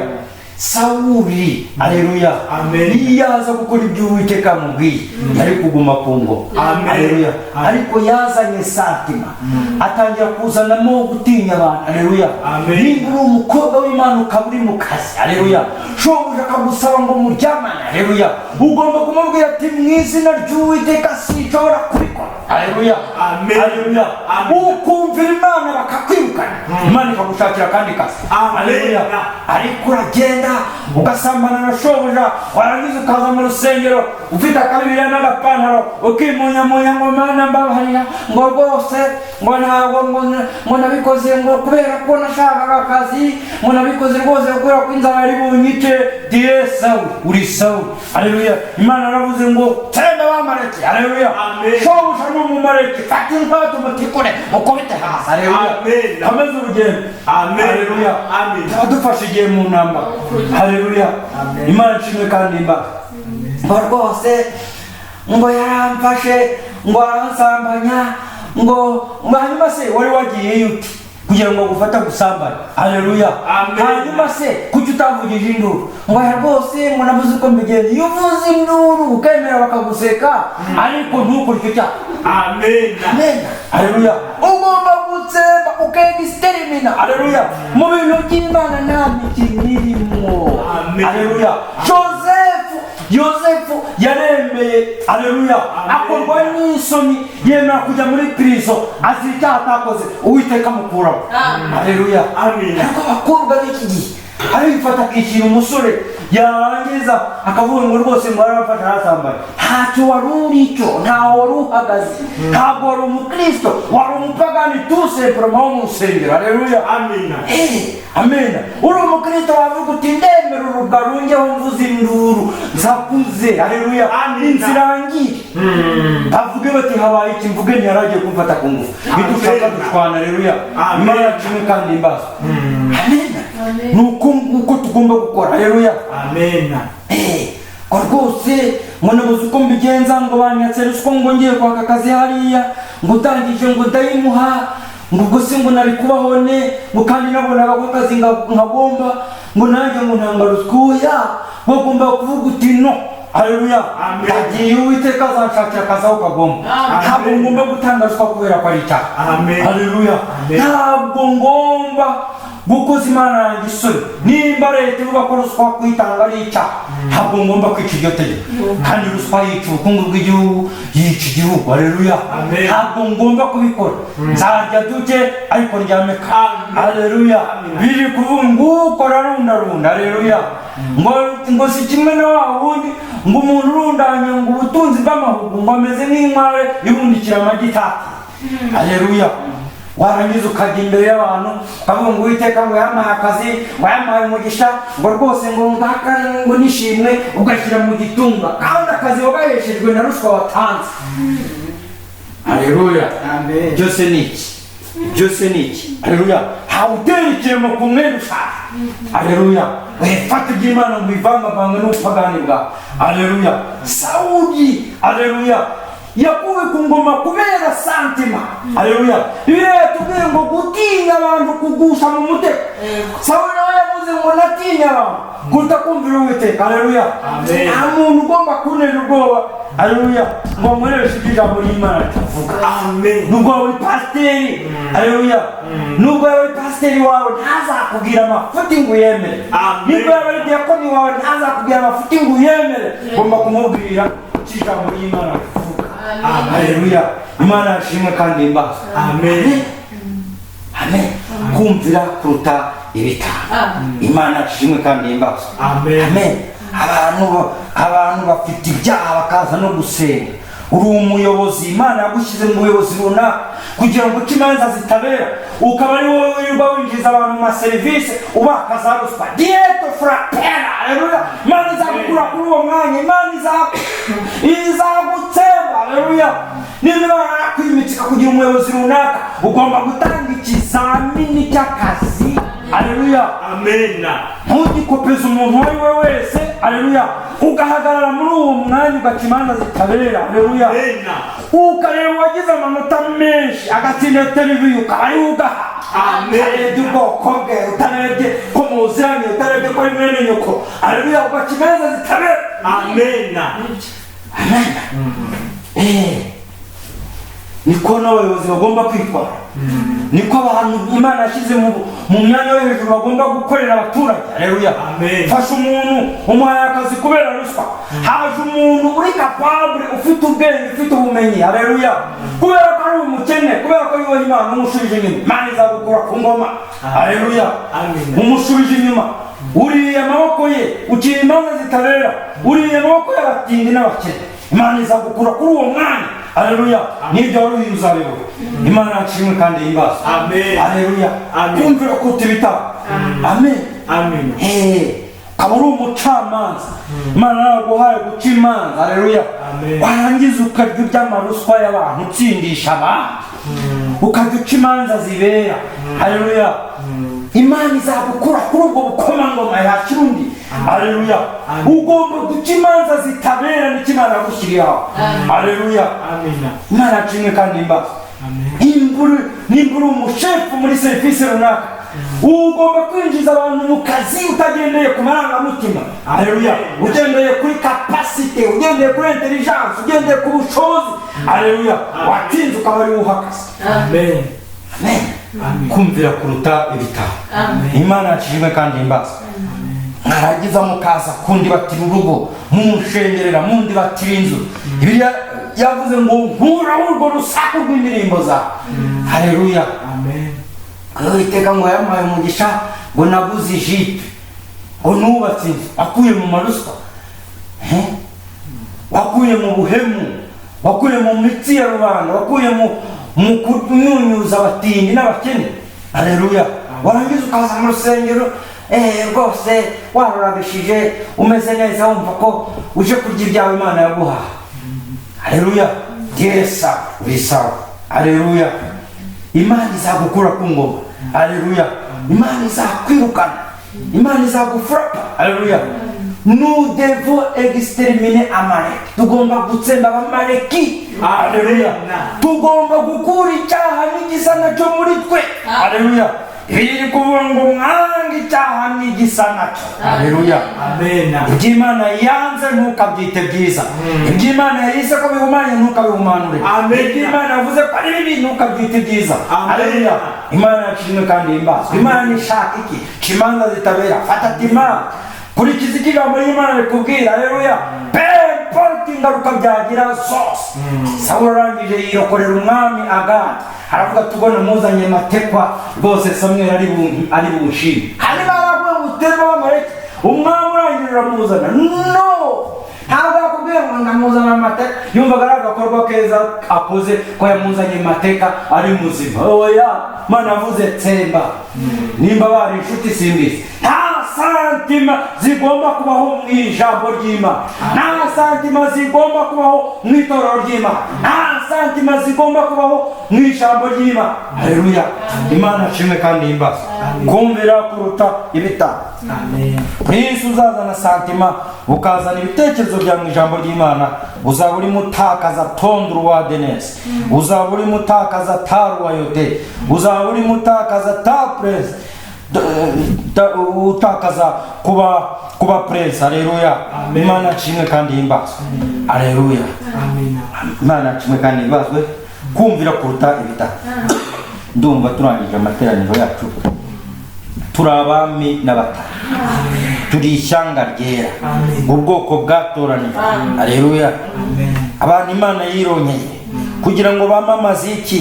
Sawuli, haleluya, Amen. iyo aza gukora ibyo Uwiteka amubwiye, yari kuguma ku ngoma. Amen. Haleluya! Amen. Ariko yazanye sentiment, atangira kuzanamo gutinya abantu. Haleluya! Amen. Niba uri umukobwa w'Imana ukaba uri mu kazi, haleluya, shobuja akagusaba ngo muryamane, haleluya, ugomba kumubwira ati: "Mu izina ry'Uwiteka sinshobora kubikora." Aleluya. Amen. Aleluya. Amen. Ukumvira Imana bakakwirukana, Imana ikagushakira akandi kazi. Amen. Aleluya. Ariko uragenda ugasambana na shobuja, warangiza ukaza mu rusengero ufite akabibiriya n'agapantaro, ukimunyamunya ngo Mana mbabarira, ngo rwose ngo ntabwo ngo nabikoze ngo kubera ko nashakaga akazi, ngo nabikoze rwose kubera ko inzara yari bunyice. Diye Sawuli, uri Sawuli. Aleluya. Imana yaravuze ngo tsemba Abamaleki. Aleluya. Amen. Shobuja ni Umumaleki, fata inkweto umutikure mukubite hasi. Aleluya. Amen. Komeza urugendo. Amen. Aleluya. Amen. Tuba igihe mu ntambara. Haleluya. Imana ishimwe kandi imbaga. Ngo rwose ngo yaramfashe, ngo aransambanya, ngo hanyuma se wari wagiyeyo ute kugira ngo agufate gusambana? Haleluya. Amen. Hanyuma se kuki utavugije induru? Ngo ya rwose ngo nabuze uko mbigenza. Iyo uvuze induru ukemera bakaguseka, ariko ntukore icyo cyaha. Amen. Amen. Haleluya. Ugomba gutsemba ukegisterimina. Haleluya. Mu bintu by'Imana nta mikino irimo. Amen. Haleluya. Yosefu yaremeye. Haleluya. Amen. Akorwa n'isoni, yemera kujya muri prison azira icyaha atakoze, Uwiteka amukuraho. Haleluya. Amen. Ariko abakobwa b'iki gihe arifata akishyira umusore, yarangiza akavuga ngo rwose ngo arafashe arasambanye. Ntacyo wari uri cyo, ntaho wari uhagaze, ntabwo wari umukristo, wari umupagani tout simplement wo mu rusengero. Haleluya. Amen. Amen. Uri umukristo wavuga uti ndemera urubwa rungeho mvuze induru nsakuze. Haleluya. Amen. Inzira irangire, bavuge bati habaye iki, mvuge ntiyaragiye kumfata ku ngufu. Nidushaka Amen. dushwana. Haleluya. Amen. Imana yacu kandi imbazo. Amen. Ni uko nguko tugomba gukora. Haleluya. Amen. Ngo rwose ngo nabuze uko mbigenza, ngo banyatse ruswa, ngo ngiye kwaka akazi hariya, ngo ndangije ngo ndayimuha, ngo ubwo se ngo nari kubaho ne, ngo kandi nabonaga ko akazi nkagomba, ngo nanjye ngo ntanga ruswa. Oya, wagomba kuvuga uti no. Haleluya. Amen. Ndagiye, Uwiteka azanshakira akazi aho kagomba. Ntabwo ngomba gutanga ruswa kubera ko ari icyaha. Amen. Haleluya. Amen. Ntabwo ngomba gukoza Imana yanjye isoni. Nimba leta ivuga ko ruswa kuyitanga ari icyaha, ntabwo ngomba kwica iryo tegeko. Kandi ruswa yica ubukungu bw'igihugu, yica igihugu. Haleluya. Amen. Ntabwo ngomba kubikora. Nzarya duke ariko ndyame kare. Amen. Haleluya. Amen. Biri kuvuga ngo ukora arundarunda. Haleluya. Ngo si kimwe na wa wundi, ngo umuntu urundanya ngo ubutunzi bw'amahugu ngo ameze nk'inkware irundikira amagi itatu. Haleluya. Warangiza ukajya imbere y'abantu ukavuga ngo Uwiteka ngo yampaye akazi, ngo yampaye umugisha, ngo rwose ngo ngaka ngo nishimwe, ugashyira mu gitunga, kandi akazi wagaheshejwe na ruswa watanze. Haleluya. Amen. Byose ni iki? Byose ni iki? Haleluya. Hawutera ikiremo ku mwenda ushaka. Haleluya. Wifata iby'Imana ngo ubivangavange n'ubupagani bwawe. Haleluya. Sawuli, haleluya, yakuwe ku ngoma kubera sentiment. Haleluya. Bibiliya yatubwiye ngo gutinya abantu kugusha mu mutego. Sawuli nawe yavuze ngo natinya abantu kuruta kumvira Uwiteka. Haleluya. Amen. Nta muntu ugomba kuntera ubwoba. Haleluya. Ngo nkoreshe ibyo ijambo ry'Imana ritavuga. Amen. Nubwo waba uri pasiteri, haleluya, nubwo waba uri pasiteri wawe ntazakubwira amafuti ngo uyemere. Amen. Nubwo yaba ari diyakoni wawe ntazakubwira amafuti ngo uyemere. Ugomba kumubwira icyo ijambo ry'Imana rivuga. Haleluya. Imana yashimwe kandi imbazwe. Amen. Amen. Kumvira kuruta ibitambo. Imana yashimwe kandi imbazwe. Amen. Amen. Abantu bafite ibyaha bakaza no gusenga. Uri umuyobozi, Imana yagushyize mu buyobozi runaka kugira ngo uce imanza zitabera, ukaba ari wowe wirirwa winjiza abantu mu maserivisi ubaka za ruswa. Dieto frapera. Haleluya. Imana izagukura kuri uwo mwanya, Imana izagutsemba. Haleluya. Niba Imana yakwimitse ikakugira umuyobozi runaka, ugomba gutanga ikizamini cy'akazi. Haleluya. Amen. Ntugikopeze umuntu uwo ari we wese. Haleluya. Ugahagarara muri uwo mwanya ugaca imanza zitabera. Haleluya. Amen. Ukareba uwagize amanota menshi agatsinda interview, ukaba ariwe ugaha. Amen. Utarebye ubwoko bwe, utarebye ko muziranye, utarebye ko ari mwene nyoko. Haleluya. Ugaca imanza zitabera. Amen. Amen. Niko n'abayobozi bagomba kwitwara, niko abantu Imana yashyize mu myanya yo hejuru bagomba gukorera abaturage. Haleluya. Amen. Fasha umuntu, umuhaye akazi kubera ruswa, haje umuntu uri capable, ufite ubwenge, ufite ubumenyi. Haleluya. Kubera ko ari umukene, kubera ko yubaha Imana, umushubije inyuma, Imana izagukura ku ngoma. Haleluya. Amen. Umushubije inyuma, uriye amaboko ye, uciye imanza zitabera, uriye amaboko y'abatindi n'abakene, Imana izagukura kuri uwo mwanya. Haleluya. N'ibyo wari uhiye uzabibura. Imana yashimwe kandi himbazwe. Amen. Haleluya. Amen. Kumvira kuruta ibitabo. Amen. Amen. Hey, ukaba uri umucamanza, Imana yaraguhaye guca imanza. Haleluya. Amen. Warangiza ukarya iby'amaruswa y'abantu, utsindisha abantu, ukajya uca imanza zibera. Haleluya. Imana izagukura kuri ubwo bukomangoma, yakira undi. Haleluya. Ugomba guca imanza zitabera, nicyo Imana yagushyiriyeho. Haleluya. Amen. Imana yashimwe kandi imbaza. Amen. Nimba uri umushefu muri serivisi runaka, ugomba kwinjiza abantu mu kazi utagendeye ku marangamutima. Haleluya. Ugendeye kuri capacité, ugendeye kuri intelligence, ugendeye ku bushobozi. Haleluya. Watsinze ukaba ari uha akazi. Amen. Amen. Amen. Kumvira kuruta ibitabo. Imana yashimwe kandi imbaza. Mwarangiza mukaza kundi batira urugo, munshengerera, mundi batira inzu. Bibiliya yavuze ngo nkuraho urwo rusaku rw'indirimbo zawe. Haleluya. Amen. Uwiteka ngo yamuhaye umugisha, ngo naguze ijipe, ngo nubatse inzu. Wakuye mu maruswa? Eh? Wakuye mu buhemu, wakuye mu mitsi ya rubanda, wakuye mu kunyunyuza abatindi n'abakene. Haleluya. Warangiza ukaza mu rusengero, rwose warurabishije, umeze neza, wumva ko uje kurya ibyawe Imana yaguhaye. Haleluya. Yesa uri sawa. Haleluya. Imana izagukura ku ngoma. Haleluya. Imana izakwirukana, Imana izagufurapa. Haleluya. Nous devons exterminer Amalek. Tugomba gutsemba Abamaleki. Haleluya. Tugomba gukura icyaha n'igisa nacyo muri twe. Haleluya. Biri kuvuga ngo mwanga icyaha n'igisa nacyo. Haleluya. Amen. Iby'Imana yanze ntukabyite byiza. Iby'Imana yise ko bihumanye ntukabihumanure. Amen. Iby'Imana yavuze ko ari bibi ntukabyite byiza. Amen. Haleluya. Imana yashimwe kandi himbazwe. Imana ishaka iki? Ca imanza zitabera, fata tima, kurikiza icyo ijambo ry'Imana rikubwira. Haleluya. Peu importe ingaruka byagira zose. Sawuli arangije yirokorera umwami Agadi, aravuga ati: "Ubona muzanye matekwa rwose, Samweli ari bunshime." Hanyuma aravuga ngo uterwa Abamaleki. Umwami urangije uramuzana, no ntabwo yakubwiye ngo ndamuzana amateka, yumvaga ari agakorwa keza akoze ko yamuzanye mateka ari muzima. Oya, Mana avuze tsemba. Nimba bari inshuti simbizi. Nta sentiments zigomba kubaho mu ijambo ry'Imana, nta sentiments zigomba kubaho mu itorero ry'Imana, nta sentiments zigomba kubaho mu ijambo ry'Imana. Haleluya. Imana nshimwe kandi himbaza. Kumvira kuruta ibitabo. Amen. Prince, uzazana sentiment, ukazana ibitekerezo byawe mu ijambo ry'Imana, uzaba urimo utakaza ton droit d'aînesse, uzaba urimo utakaza ta royauté, uzaba urimo utakaza ta prince, utakaza kuba prince. Haleluya. Amen. Imana nshimwe kandi himbazwe. Haleluya. Amen. Imana nshimwe kandi himbazwe. Kumvira kuruta ibitabo. Ndumva turangije amateraniro yacu. Turi abami n'abatambyi, turi ishyanga ryera, Amen. ubwoko bwatoranijwe. Haleluya. Amen. Abantu Imana yirongeye kugira ngo bamamaze iki?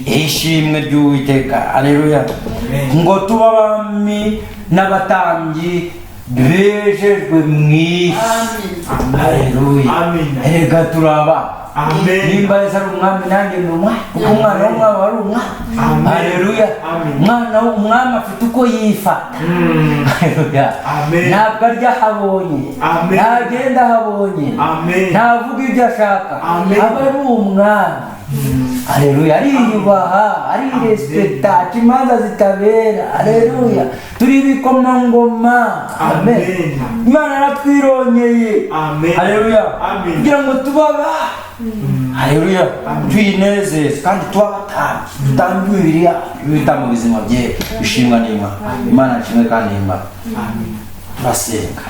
Ishimwe ry'Uwiteka. Haleluya. Amen. Ngo tuba abami n'abatambyi bejejwe mu isi. Haleluya. Amen. Erega turaba Amen. nimba Yesu ari umwami, nanjye ni umwami, kuko umwana w'umwami ari umwami. Amen. Haleluya. Amen. Umwana w'umwami afite uko yifata. Haleluya. Amen. Ntabwo arya ahabonye, Amen. ntagenda ahabonye, Amen. ntavuga ibyo ashaka. Amen. Aba ari umwami. Haleluya. Ariyubaha, arirespekta, aca imanza zitabera. Haleluya. Turi ibikomangoma. Amen. Amen. Imana yaratwirongeye. Amen. Haleluya. Amen. Kugira ngo tuba haleluya, Amen. tuyinezeze kandi tuba abatambyi, dutambe imibiri yacu ibitambo bizima byera bishimwa n'Imana. Imana nshimwe kandi imana. Amen. Turasenga.